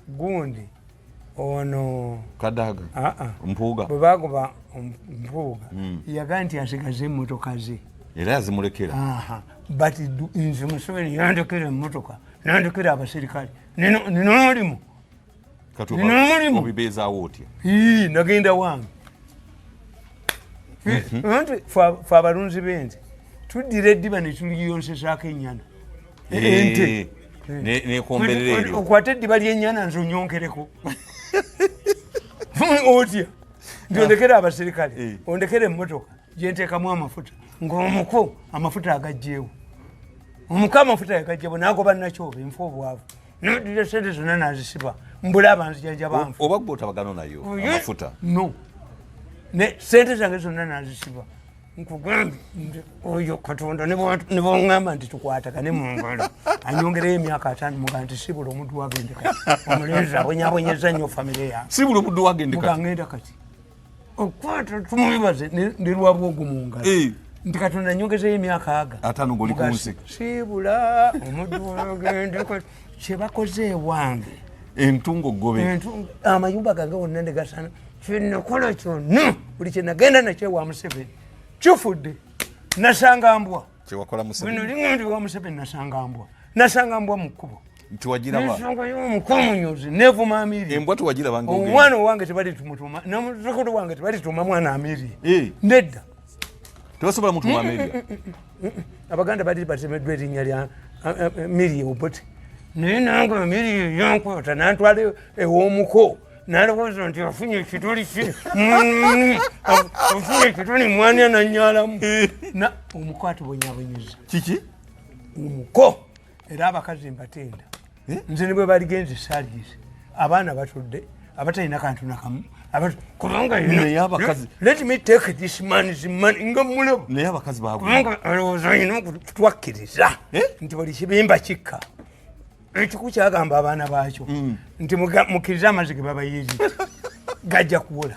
gundi ono Kadaga Mpuuga bwe baagoba Mpuuga yagaa nti asigaze emmotoka ze era yazimulekera. But nze Museveni yandekera emmotoka, nandekera abaserikale, nina omulimu. Obibeezaawo otya? Nagenda wange. Nti fe abalunzi b'ente tuddira eddiba ne tuliyonsesaako ennyana. Ente nekomberera eryo. Okwate eddiba ly'ennyana nze onyonkereko. Otya? Nti ondekere abaserikale, ondekere emmotoka gyenteekamu amafuta ng'omuko amafuta agajjeewo. Omuko amafuta agajjeewo n'agoba nakyoba enfa obwavu. Nodira sente zonna n'azisiba mbula abanzijanja banfu. Oba gwe otabagano nayo amafuta? No. Ne sente zange zonna n'azisiba. Nkugambye oyo Katonda ne bw'oŋŋamba nti tukwatagane mu ngalo anyongereyo emyaka 5 muga nti sibula omuddu wagende kati. Omulenzi abonyaabonyezza nnyo famire yange. Sibula omuddu wagende kati. Mugangenda kati. Okwata tumwebaze ne lwabwogo mu ngalo. Nti Katonda anyongezeyo emyaka aga 5 ng'oli ku nsi. Sibula omuddu wagende kati. Kye bakoze ewange. Entungo gobe. Amayumba gange wonna ne gasana. Kye nakola kyonna buli kye nagenda nakyo ewa Museveni. Kifudde. Nasanga mbwa. Kye wakola Museveni. Bino linga ndi wa Museveni nasanga mbwa. Nasanga mbwa mu kkubo. Ntiwagiraba. Nasanga yo omukomunyozi nevuma Amiri. Embwa tuwagiraba ng'ogenda. Omwana owange tebali tumutuma. N'omuzzukulu wange tebali tuma mwana Amiri. Nedda. Tebasobola mutuma Amiri. Abaganda bali batemeddwa erinnya lya Miri Obote. Naye nange Amiri yankwata n'antwala ew'omuko. Nalowooza nti afunye ekituli ki afunye ekituli mwana nannyalamu. Omuko atubonyaabonyeza. Kiki? Omuko. Era abakazi mbatenda. Nze ne bwe baligenze salize. Abaana batudde abatalina kantu nakamu. Kubanga naye abakazi. Let me take this man's money nga mulaba. Naye abakazi baagula. Kubanga alowooza olina okutwakkiriza nti buli kibimba kikka. Ekiku kyagamba abaana baakyo nti mukkirize amazzi ge babayiiridde gajja kuwola.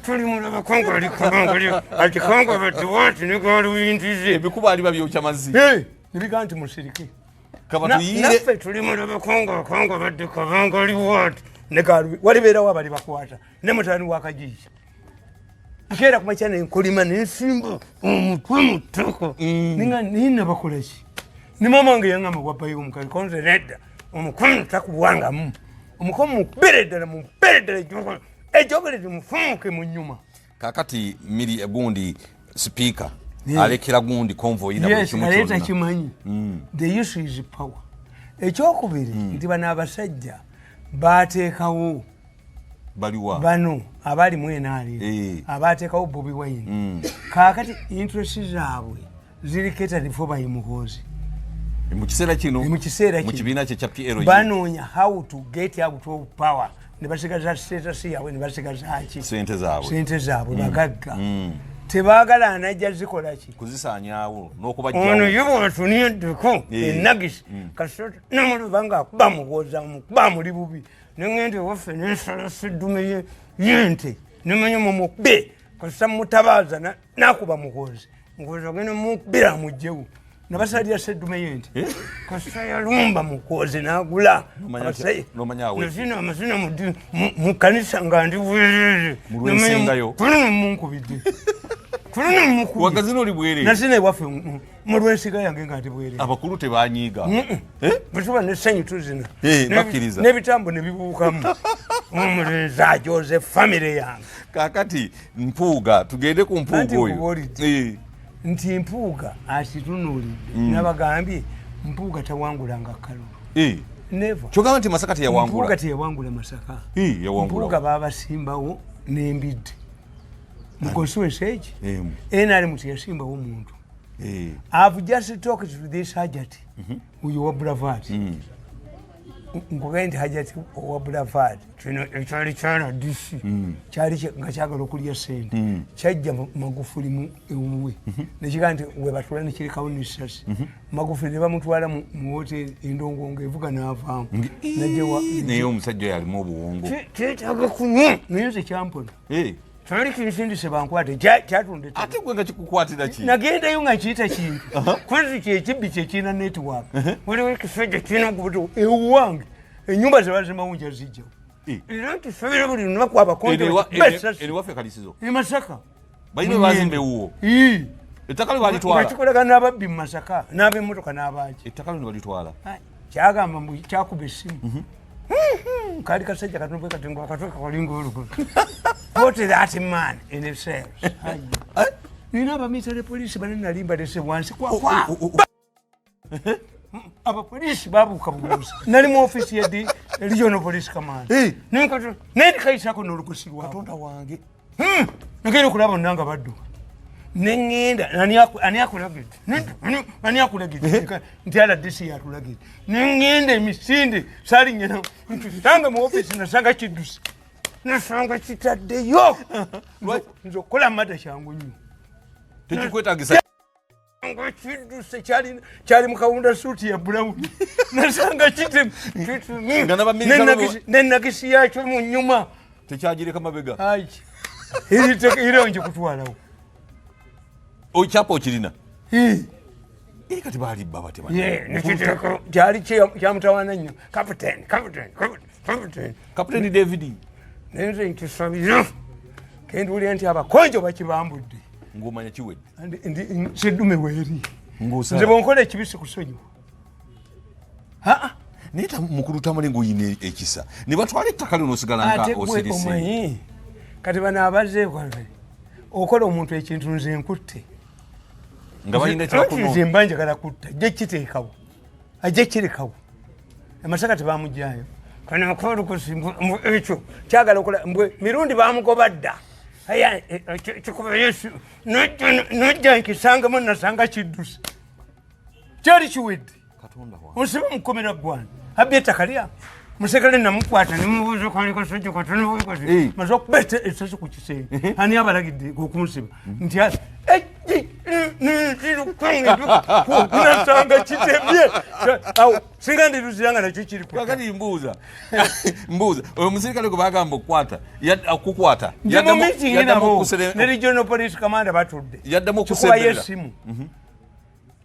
Tuli mulaba kongo ali kabanga ati kongo batuwaati ne galuyintize. Ebikuba ali babyokya mazzi. Ne bigamba nti musirike. Kabatuyiire. Naffe tuli mulaba kongo kongo badde kabanga ali waati ne galu walibeerawo abali bakwata ne mutaani wa Kajiija. Nkeera ku makya ne nkolima ne nsimba omutwe mu ttaka. Ninga nina bakola ki? Ne maama wange yaŋŋamba wabbayo omukazi konze nedda omukono takubwangamu. Omukono mukubere ddala mukubere ddala ejjogere limufumuke mu nnyuma. Kaakati miri gundi sipiika alekera gundi convoy na buli kimu kyonna. Yes, kimanyi. The issue is power. Ekyokubiri nti bano abasajja baateekawo baliwa bano abali mu NRM abateekawo Bobi Wine. Kaakati interest zaabwe ziri catered for by Muhoozi. Mu kiseera kino mu kiseera mu kibiina kye kya PLU banoonya how to get out of power ne basigaza status yaabwe ne basigaza ki sente zaabwe bagagga. Tebaagala anajja zikola ki kuzisaanyaawo n'okubajjawo. Ono ye bw'atuniddeko enagisi kasita namulaba ng'akuba Muhoozi amukuba muli bubi ne ŋŋenda ewaffe ne nsala seddume y'ente ne manya mumukube kasita mutabaaza n'akuba Muhoozi. Muhoozi agenda mukubira amuggyewo. Nabasalira seddume y'ente kasita yalumba Muhoozi n'agula n'omanya amazina mu kkanisa nga ndi bwereere kulino munkubidde kulino mukubye wagazina oli bwereere nazina ewaffe mu lw'ensiga yange nga ndi bwereere. Abakulu tebanyiiga bwe tuba n'essanyu tuzina bakkiriza n'ebitambo ne bibuukamu. Omulenzi ajoze famire yange. Kaakati Mpuuga tugende ku Mpuuga oyo nti Mpuuga akitunuulidde nabagambye Mpuuga tawangulanga kalulu. Never. Kyogamba nti Masaka teyawangula. Mpuuga teyawangula Masaka. Mpuuga baabasimbawo n'embidde. Mu constituency egi NRM teyasimbawo muntu. I've just talked to this Hajati oyo wa Bravati. Nkugambye nti Hajati owa Boulevard kino ekyali kya RDC kyali nga kyagala okulya ssente, kyajja Magufuli mu ewuwe nekigaa nti webatula nekirekawo nesasi. Magufuli ne bamutwala mu hoteri endongongo evuga n'avaamu. Naye omusajja oyo alimu obuwongo. Kyetaaga kunywa naye nze kyampona. Kyali kinsindise bankwate kyatunda. Ate gwe nga kikukwatira ki? Nagendayo nga nkiyita kintu kwezi kyekibbi kyekirina network. Waliwo ekisajja kirina okubuto ewuwange enyumba zebazimawunja zijjawo. Era ntusabira buli lunaku abakontoewaffe Kalisizo e Masaka balina bazimba ewuwo. Ettaka lyo balitwala. Kikolagana n'ababbi mu Masaka n'ab'emmotoka n'abaaki. Ettaka lyo balitwala. Kyagamba mbu kyakuba essimu. Kali kasajja katono bwe kati akatwe kalinga olugo. Put that man in the cells. Nina abamilitary police bane nali mbalese wansi kwa kwa. Abapoliisi babuuka bubuuzi. Nali mu office ya Regional Police Command. Nendikayisako n'olugosi lwa Katonda wange. Nagenda okulaba bonna nga badduka. Neŋŋenda ani akulagidde? Ani akulagidde? Nti RDC yatulagidde. Neŋŋenda emisinde saalinnya ntusanga mu office nasanga kidduse. Nasanga kitaddeyo. Nze okukola mada kyangu nnyo. Tekikwetaagisa. Kidduse kyali mu kawunda suuti ya brown. Nasanga kitemu. Nenagisi yakyo mu nnyuma. Tekyagireka mabega. Era nje kutwalawo. Okyapa okirina? Kati baalibba bate kyali kyamutawaana nnyo. Captain, Captain, Captain. Captain David. Naye nze nkisabira. Kenduulira nti abakonjo bakibambudde. Ng'omanya kiwedde. Seddume weeri. Nze bw'onkola ekibi sikusonyiwa. Naye mukulu Tamale ng'oyina ekisa. Ne batwala ettaka lyo n'osigala nga osirise. Omanyi. Kati bano abazze okola omuntu ekintu nze nkutte. Nga balina kyebakuno. Nze mba njagala kutta, ajja kiteekawo. Ajja kirekawo. Amasaka tebamuggyayo. Kano akolukosi ekyo kyagala okola mbwe mirundi bamugoba dda. Aya kikuba Yesu nojja nkisangamu nasanga kidduse. Kyali kiwedde. Katonda wange. Onsiba mukomera ggwana. Abbye ettaka lya. Musekale namukwata ne mubuuza kali kasajja katono bwe kati. Maze okuba essasi ku kisenge. Ani abalagidde okunsiba? Nti nasanga kitebye. Awo singa ndiruzira nga nakyo kiri ku. Kakati mbuuza. Mbuuza. Oyo omusirikale gwe bagamba okukwata, okukwata. Yaddamu okuserera. Ne Regional Police Commander batudde. Yaddamu okusemberera. Kikubayo essimu.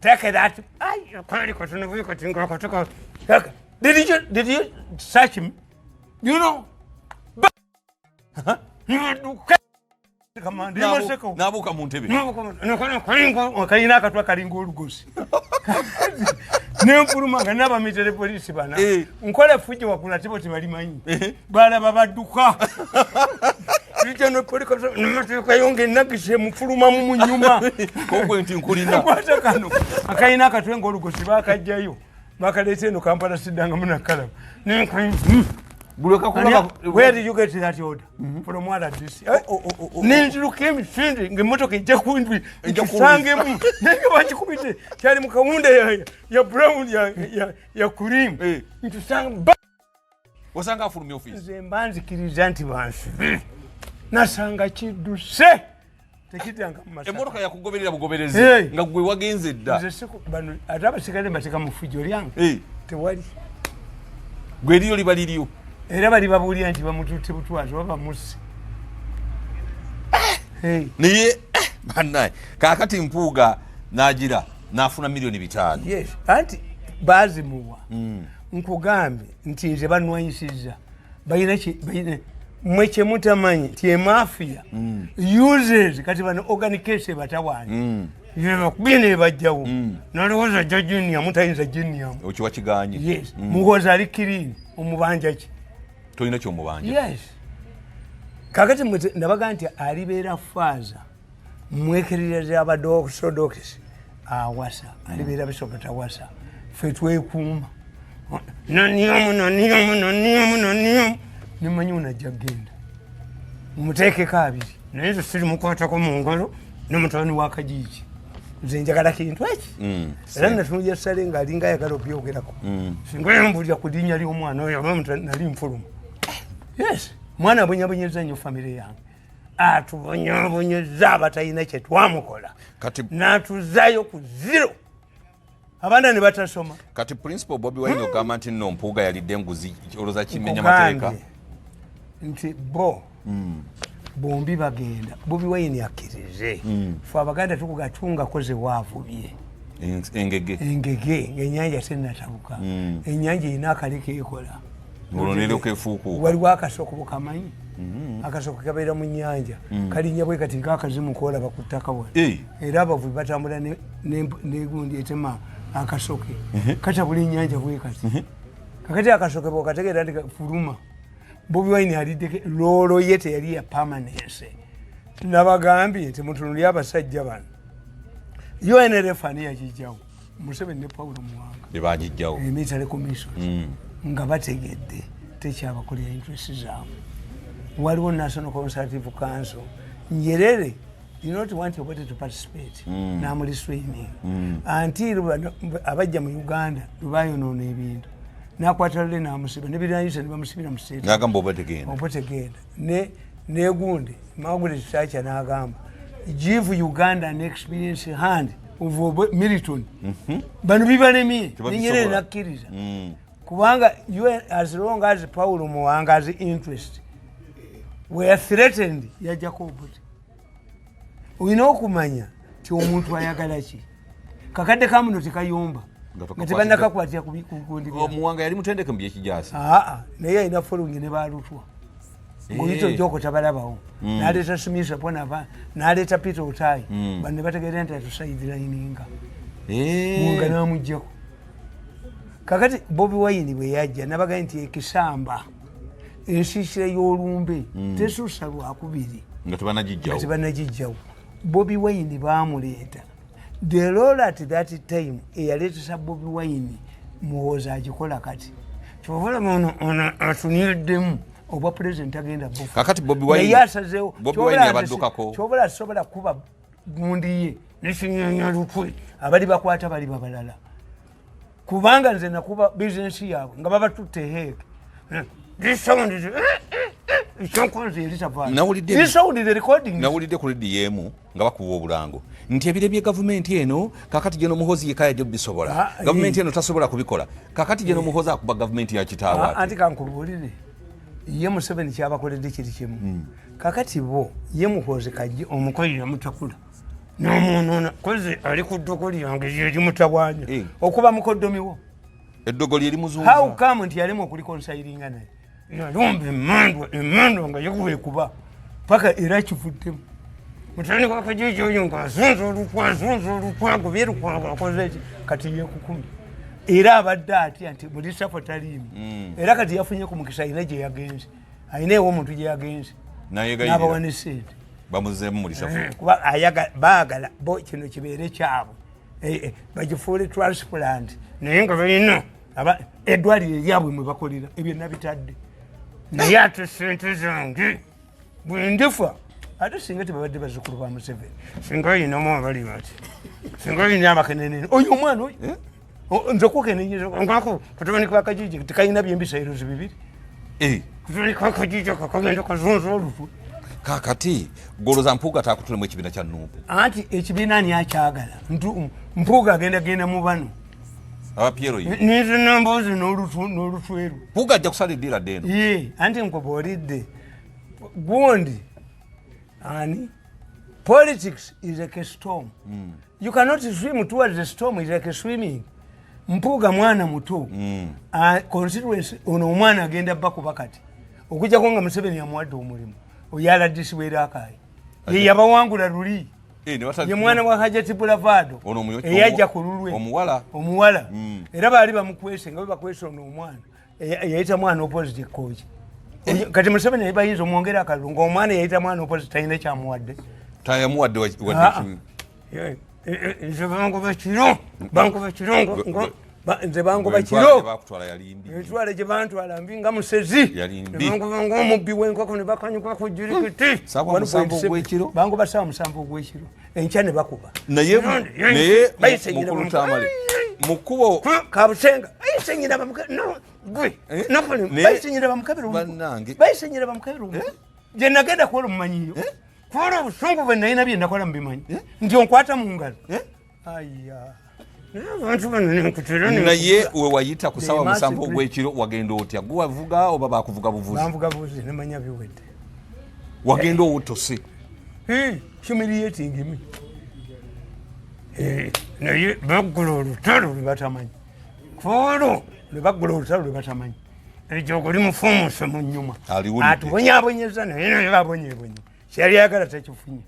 Take that. Ai, kali katono bwe kati ng'akatoka. Did you search him? You know? Nabuuka mu ntebe. Kalina akatwa kalinga olugosi. Nenfuluma nga n'abamitere poliisi bana. Nkola effujjo waggulu ate bo tebalimanyi. Balaba badduka. Namateekayo ng'enagisi emufulumamu mu nnyuma. Kogwe nti nkulina. Kwata kano. Akalina akatwe ng'olugosi baakaggyayo. Bakaleeta eno Kampala siddangamu nakalaba. Where did you get that order? From RDC. Nenziruka emisinde ng'emmotoka ejja kumbi nkisangemu. Naye nga bakikubidde kyali mu kawunda ya brown ya cream. Nkisanga Osanga afulumya office. Nze mba nzikiriza nti bansibe. Nasanga kidduse. Tekiddanga mu Masaka. Emmotoka yakugoberera bugoberezi nga gwe wagenze dda. Nze bano ate abasigale mbateeka mu ffujjo lyange. Tewali. Gwe eriyo liba liriyo. Era bali babuulira nti bamututte butwazi oba bamusse. Naye bannaye kaakati Mpuuga n'agira n'afuna 5 million. Yes, anti baazimuwa. Nkugambye nti nze banwanyisizza. Balina mmwe kye mutamanyi nti emafia uses kati bano organic case batawaanya. Bakubye ne bajjawo. Nalowooza ajja junior mutayinza junior. Okiwa kiganye. Yes. Muhoozi ali clean omubanja ki? Tolina ky'omubanja. Yes. Kakati ndabaga nti alibeera faaza mwekerereza abadoxodox awasa alibeera bishopu tawasa ffe twekuuma. Naniyomu naniyomu naniyomu naniyomu nimanyi unajja kugenda mumuteekeko abiri naye nze sirimukwatako mu ngalo ne mutabani wa Kajiiki. Nze njagala kintu eki. Era natunulya Sale nga alinga ayagala obyogerako. Singa yambulira ku linnya ly'omwana oyo, aba nali nfuluma. Yes, mwana abonyabonyeza nnyo famire yange, atubonyabonyeza abatalina kye twamukola, n'atuzaayo ku zero, abaana ne batasoma. Kati Principal Bobi Wine ogamba nti nno Mpuuga yalidde enguzi, olowooza kimenya mateeka? Nti bo bombi bagenda, Bobi Wine akkirize. Fe Abaganda tukugatungakoze waavubye engege. Engege ng'ennyanja tennatabuka. Ennyanja erina akali keekola. Olwo neryoka efuukuuka. Waliwo akasoko, bukamanyi akasoko kabeera mu nnyanja, kalinnya bwe kati ng'akazimu koolaba ku ttaka wano. Era abavubi batambula negundi etema akasoke, katabula ennyanja bwe kati. Kakati akasoke bwekategeera nti fuluma. Bobi Wine alidde role ye, teyali ya permanence. Nabagambye nti mutunuli abasajja bano, UNLF ani yakijjawo? Museveni ne Paulo Muwanga. Bebagijjawo. Military commission. Nga bategedde tekyabakolera interest zaabwe. Waliwo National Consultative Council. Nyerere did not want Obote to participate, namurestraining until bano abajja mu Uganda lwebayonoona ebintu, nakwata lule namusiba nebiranyisa nebamusibira mu state. Nagamba oba tegenda. Obote genda ne negundi Margaret Thatcher n'agamba, "Give Uganda an experience hand of Milton." Bano bibalemye. Tebabisobola. Nenyerere nakkiriza, kubanga as long as Paulo Muwanga's interest were threatened, yajjako Obote. Olina okumanya ti omuntu ayagala ki. Kakadde kamuno tekayomba. Nga nga tebannakakwatira ku gundi bya. Omuwanga yali mutendeke mu byekijasi. Aa, naye alina following ne balutwa ngaoyita ojoko tabalabawo. Naleeta Smith Ponava, naleeta Peter Otai. Bano ne bategeera nti atusidelininga. Muwanga namugjako. Kakati Bobi Wine bwe yajja, nabagaye nti ekisamba ensiisira y'olumbe tesusa lwakubiri. Nga tebanagijjawo. Nga tebanagijjawo. Bobi Wine bamuleeta. The role at that time eyaleetesa Bobi Wine, Muhoozi agikola kati. Kyova ono ono atuniddemu obwa president, agenda bufa. Kakati Bobi Wine Naye asazeewo. Bobi Wine yabaddukako. Kyobola asobola kuba gundi ye nekinyanya lukwe, abali bakwata bali babalala, kubanga nze nakuba bizinesi yaabwe nga babatutte heeke. This sound is ekyankozi eri tavayo. This sound is the recording. Nawulidde ku rediyo emu nga bakuba obulango nti ebire bye gavumenti eno kakati geno Muhozi yekka yajja bisobola. Gavumenti eno tasobola kubikola. Kakati geno Muhozi akuba gavumenti ya kitaawe. Ate Anti kankubuulire, ye Museveni kyabakoledde kiri kimu. Kakati bo ye Muhozi kajje omukozi yamutakula nomwonoona kozi ali ku ddogo lyange lyerimutawanya okuba mukoddomiwo. Eddogo lye limuzunza. How come nti yalema okureconcilinga naye? Yalumba emandwa, emandwa nga yekuba ekuba paka era kivuddemu. Mutandika wakajiji oyo ngaazunza olukwa, azunza olukwago, byerukwago akoze eki? Kati yekukumi era abadde atya nti muli safo taliimu. Era kati yafunye ku mukisa, alina gye yagenze, alina ewa omuntu gye yagenze. Nayegayirira. N'abawa ne sente. Bamuzeemu muli safo. Kuba baagala bo kino kibeere kyabwe. Bagifuule transplant, naye nga balina eddwaliro eryabwe mwe bakolera ebyo nabitadde. Naye ate sente zange bwe ndifa, ate singa tebabadde bazzukulu ba Museveni, singa oyinamu abali bati, singa oyina abakenenene oyo omwana oyo. Nze kukenenyeza ngako katabani kakajiji tekalina byembisayirozi bibiri. Katabani kakajiji kakagenda kazunza olutwe. Kakati goloza Mpuuga takutulemu ekibiina kya NUP? Anti ekibiina ani akyagala? Mpuuga agenda genda mu bano. Aba Piero ye. Ninze nambozi n'olutweru. Mpuuga ajja kusala eddiira dde eno. Ye anti nkubuulidde gundi ani, politics is like a storm. You cannot swim towards the storm, is like a swimming. Mpuuga mwana muto. Constituency ono omwana agenda bakuba kati okujjako nga Museveni yamuwadde omulimu oyaladisi werakayi ye yabawangula luli. Eh, ye mwana wa Hajati Bulavado eyajja ku lulwe. Omuwala. Omuwala. Era baali bamukwese nga bebakwese ono omwana eyayita mwana opposite koji. Kati Museveni bayinza omwongera akalulu ngaomwana eyayita mwana opposite talina kyamuwadde. Tayamuwadde wadde. Ah, ah. Nze bangoba kiro, bangoba kiro. Nze bangoba kiro, emitwalo gye bantwala mbi nga musezi, bangoba ng'omubbi w'enkoko ne bakanyuka ku jjirikiti. Bangoba 7:00 ogw'ekiro, enkya ne bakuba. Naye mukulu Tamale mukubo Kabusenga bayisenyera bamukabira, bayisenyera bamukabira. Gye nagenda kukola omumanyiyo, kukola obusungu bwe nalina bye nakola mubimanyi nti onkwata mu ngalo. Aya, abantu bano nenkutera. Naye we wayita ku 7:00 ogw'ekiro wagenda otya? Gwe wavuga oba bakuvuga buvuzi? Banvuga buvuzi, nemanya biwedde. Wagenda owutose? Humiliating me. Naye baggula olutalo lwe batamanyi, kwolwo lwe baggula olutalo lwe batamanyi. Ejoogo limufuumuse mu nyuma, atubonyaabonyeza, naye babonyebonye kyeyali ayagala takifunye.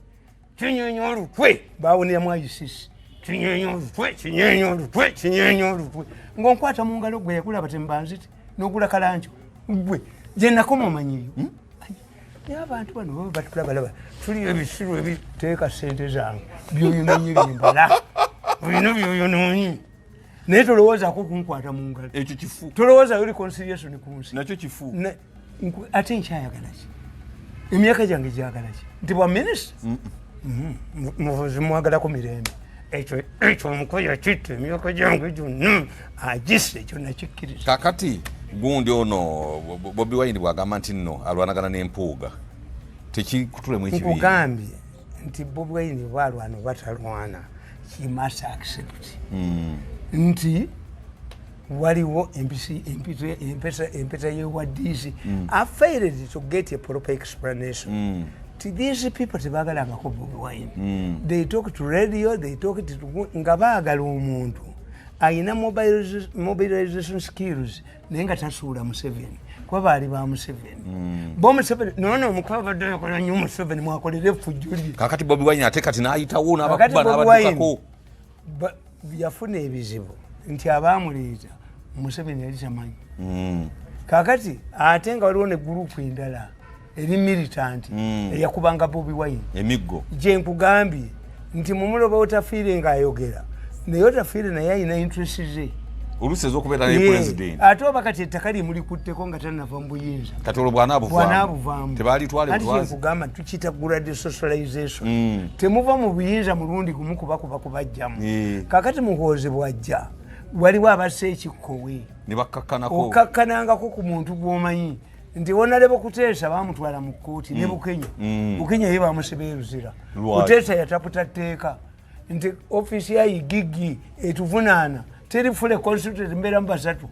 Kinyenya olutwe bawoneramu ICC, kinyenya olutwe, kinyenya olutwe, kinyenya olutwe. Ng'onkwata mu ngalo gwe yagula abatembanzite n'ogula kalanco gwe gye nakoma omanyiyo. Naye abantu bano baba batulabalaba tuli ebisiru ebiteeka sente zange byoyonoonye byembala olina byoyonoonye, naye tolowoozaako kunkwata mu ngalo. Ekyo kifu. Tolowoozayo reconciliation ku nsi. Nakyo kifu. Ate nkyayagala ki? Emyaka gyange gyagala ki? Nti bwa minisita Muhoozi mwagalako mirembe, ekyo omukozi akitta emyaka gyange gyonna agisse, ekyo nakikkiriza. Kakati gundi ono Bobi Wine bwagamba nti nno alwanagana n'empuuga, tekikutulemu ekibiina? Nkugambye nti Bobi Wine bwalwana oba talwana, he must accept nti waliwo empeta yewa DC. I failed to get a proper explanation. These people tebagalangako Bobi Wine. They talk to radio, they talk to nga baagala omuntu ayina mobilization skills, naye nga tasuula Museveni, kuba baali ba Museveni. Bo Museveni nono omukulu abadde akola nnyo Museveni, mwakolere effujjo lye. Kakati Bobi Wine ate kati n'ayitawo n'abakuba n'abaddukako. Yafuna ebizibu nti abaamuleeta Museveni yali tamanyi. Kakati ate nga waliwo ne gurupu endala eri militant eyakubanga Bobi Wine emiggo. Gye nkugambye nti mumuloba Otafiire ng'ayogera, naye Otafiire naye alina interest ze oluusi ez'okubeera ne president. Ate oba kati ettaka limulikutteko nga tannava mu buyinza. Kati olwo bw'anaabuvaamu tebalitwale butwazi. Nkugamba tukiyita gradual socialization. Temuva mu buyinza mulundi gumu kuba kubajjamu. Kakati Muhoozi bw'ajja waliwo abassa ekikkowe ne bakkakkanako, okkakkanangako ku muntu gw'omanyi nti Honorable Kuteesa bamutwala mu kkooti ne Bukenya. Bukenya ye bamusiba eruzira. Kuteesa yataputa tteeka nti ofiisi ya IGG etuvunaana teri fule constituted mbeeramu basatu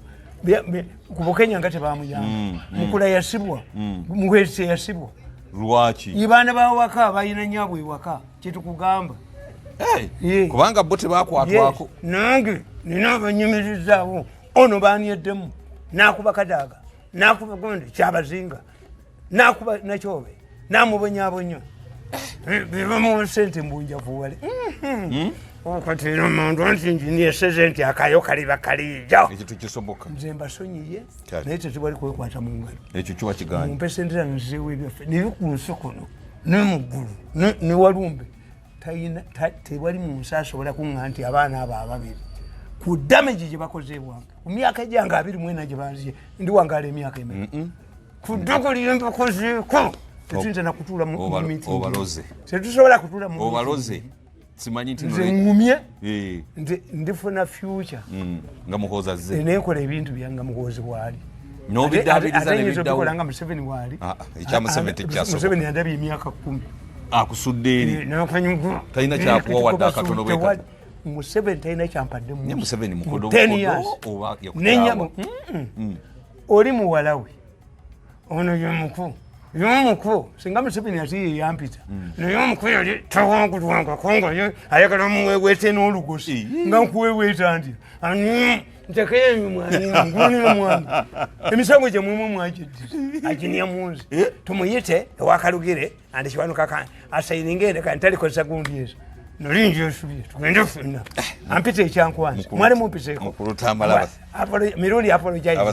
ku Bukenya nga tebamuyamba. Mukula yasibwa, Muhwezi teyasibwa. Lwaki? Ibaana bawaka balina nnyabwe ewaka kyetukugamba. Kubanga bo tebakwatwako. Nange nina abanyumirizaawo ono baanyeddemu n'akuba Kadaga, n'akuba gundi Kyabazinga, n'akuba Nakyobe, n'amubonyabonya. Bebamuwa sente mbunjavuwale. Okatera mandu anti njinie nti akayo kaliba kaliija. Ekyo tekisoboka. Nze mbasonyiye, naye tetubali kwekwata mu ngalo. Ekyo kiwa kigaanyi. Mumpe sente zange nzizeewo ebyaffe. Naye ku nsi kuno, ne mu ggulu, ne walumbe, tewali mu nsi asobola kuŋŋa nti abaana abo ababiri ku damage gye bakoze ewange ku myaka gyange 24 gye banziye, ndi wangaala emyaka emeka ku ddogo lye mbakozeeko tetuyinza na kutuula mu meeting. Tetusobola kutuula mu obaloze. Simanyi nti nze ŋŋumye nti ndifuna future nga Muhoozi azze, nenkola ebintu byange Muhoozi bw'ali. N'obiddaabiriza ne biddawo. Nga Museveni waali. Ekya Museveni tekyasoboka. Museveni yandabye emyaka 10. Akusudde eri. Talina kyakuwa wadde akatono bwe kati. Museveni talina kyampadde mu. Ne Museveni mukodo oba yakutaawa. Oli muwala we. Ono ye mukulu. Yomuku singa Museveni ati ye yampita. Naye omuku yali tawangulwangako nga ye ayagala muweweete n'olugosi. Nga nkuweweeta nti ani ntekeyo emimwa ngunira mwana. Emisango gye mulimu mwagiddira aginia munzi. Tumuyite ewa Kalugire andi kiwanuka asayininge endeka ntalikozesa gundi ezo. Nali njesubye tugende ffenna. Ampita ekyankwanzi. Mwali mumpiseeko. Mukulu Tamale. Mirundi apologize.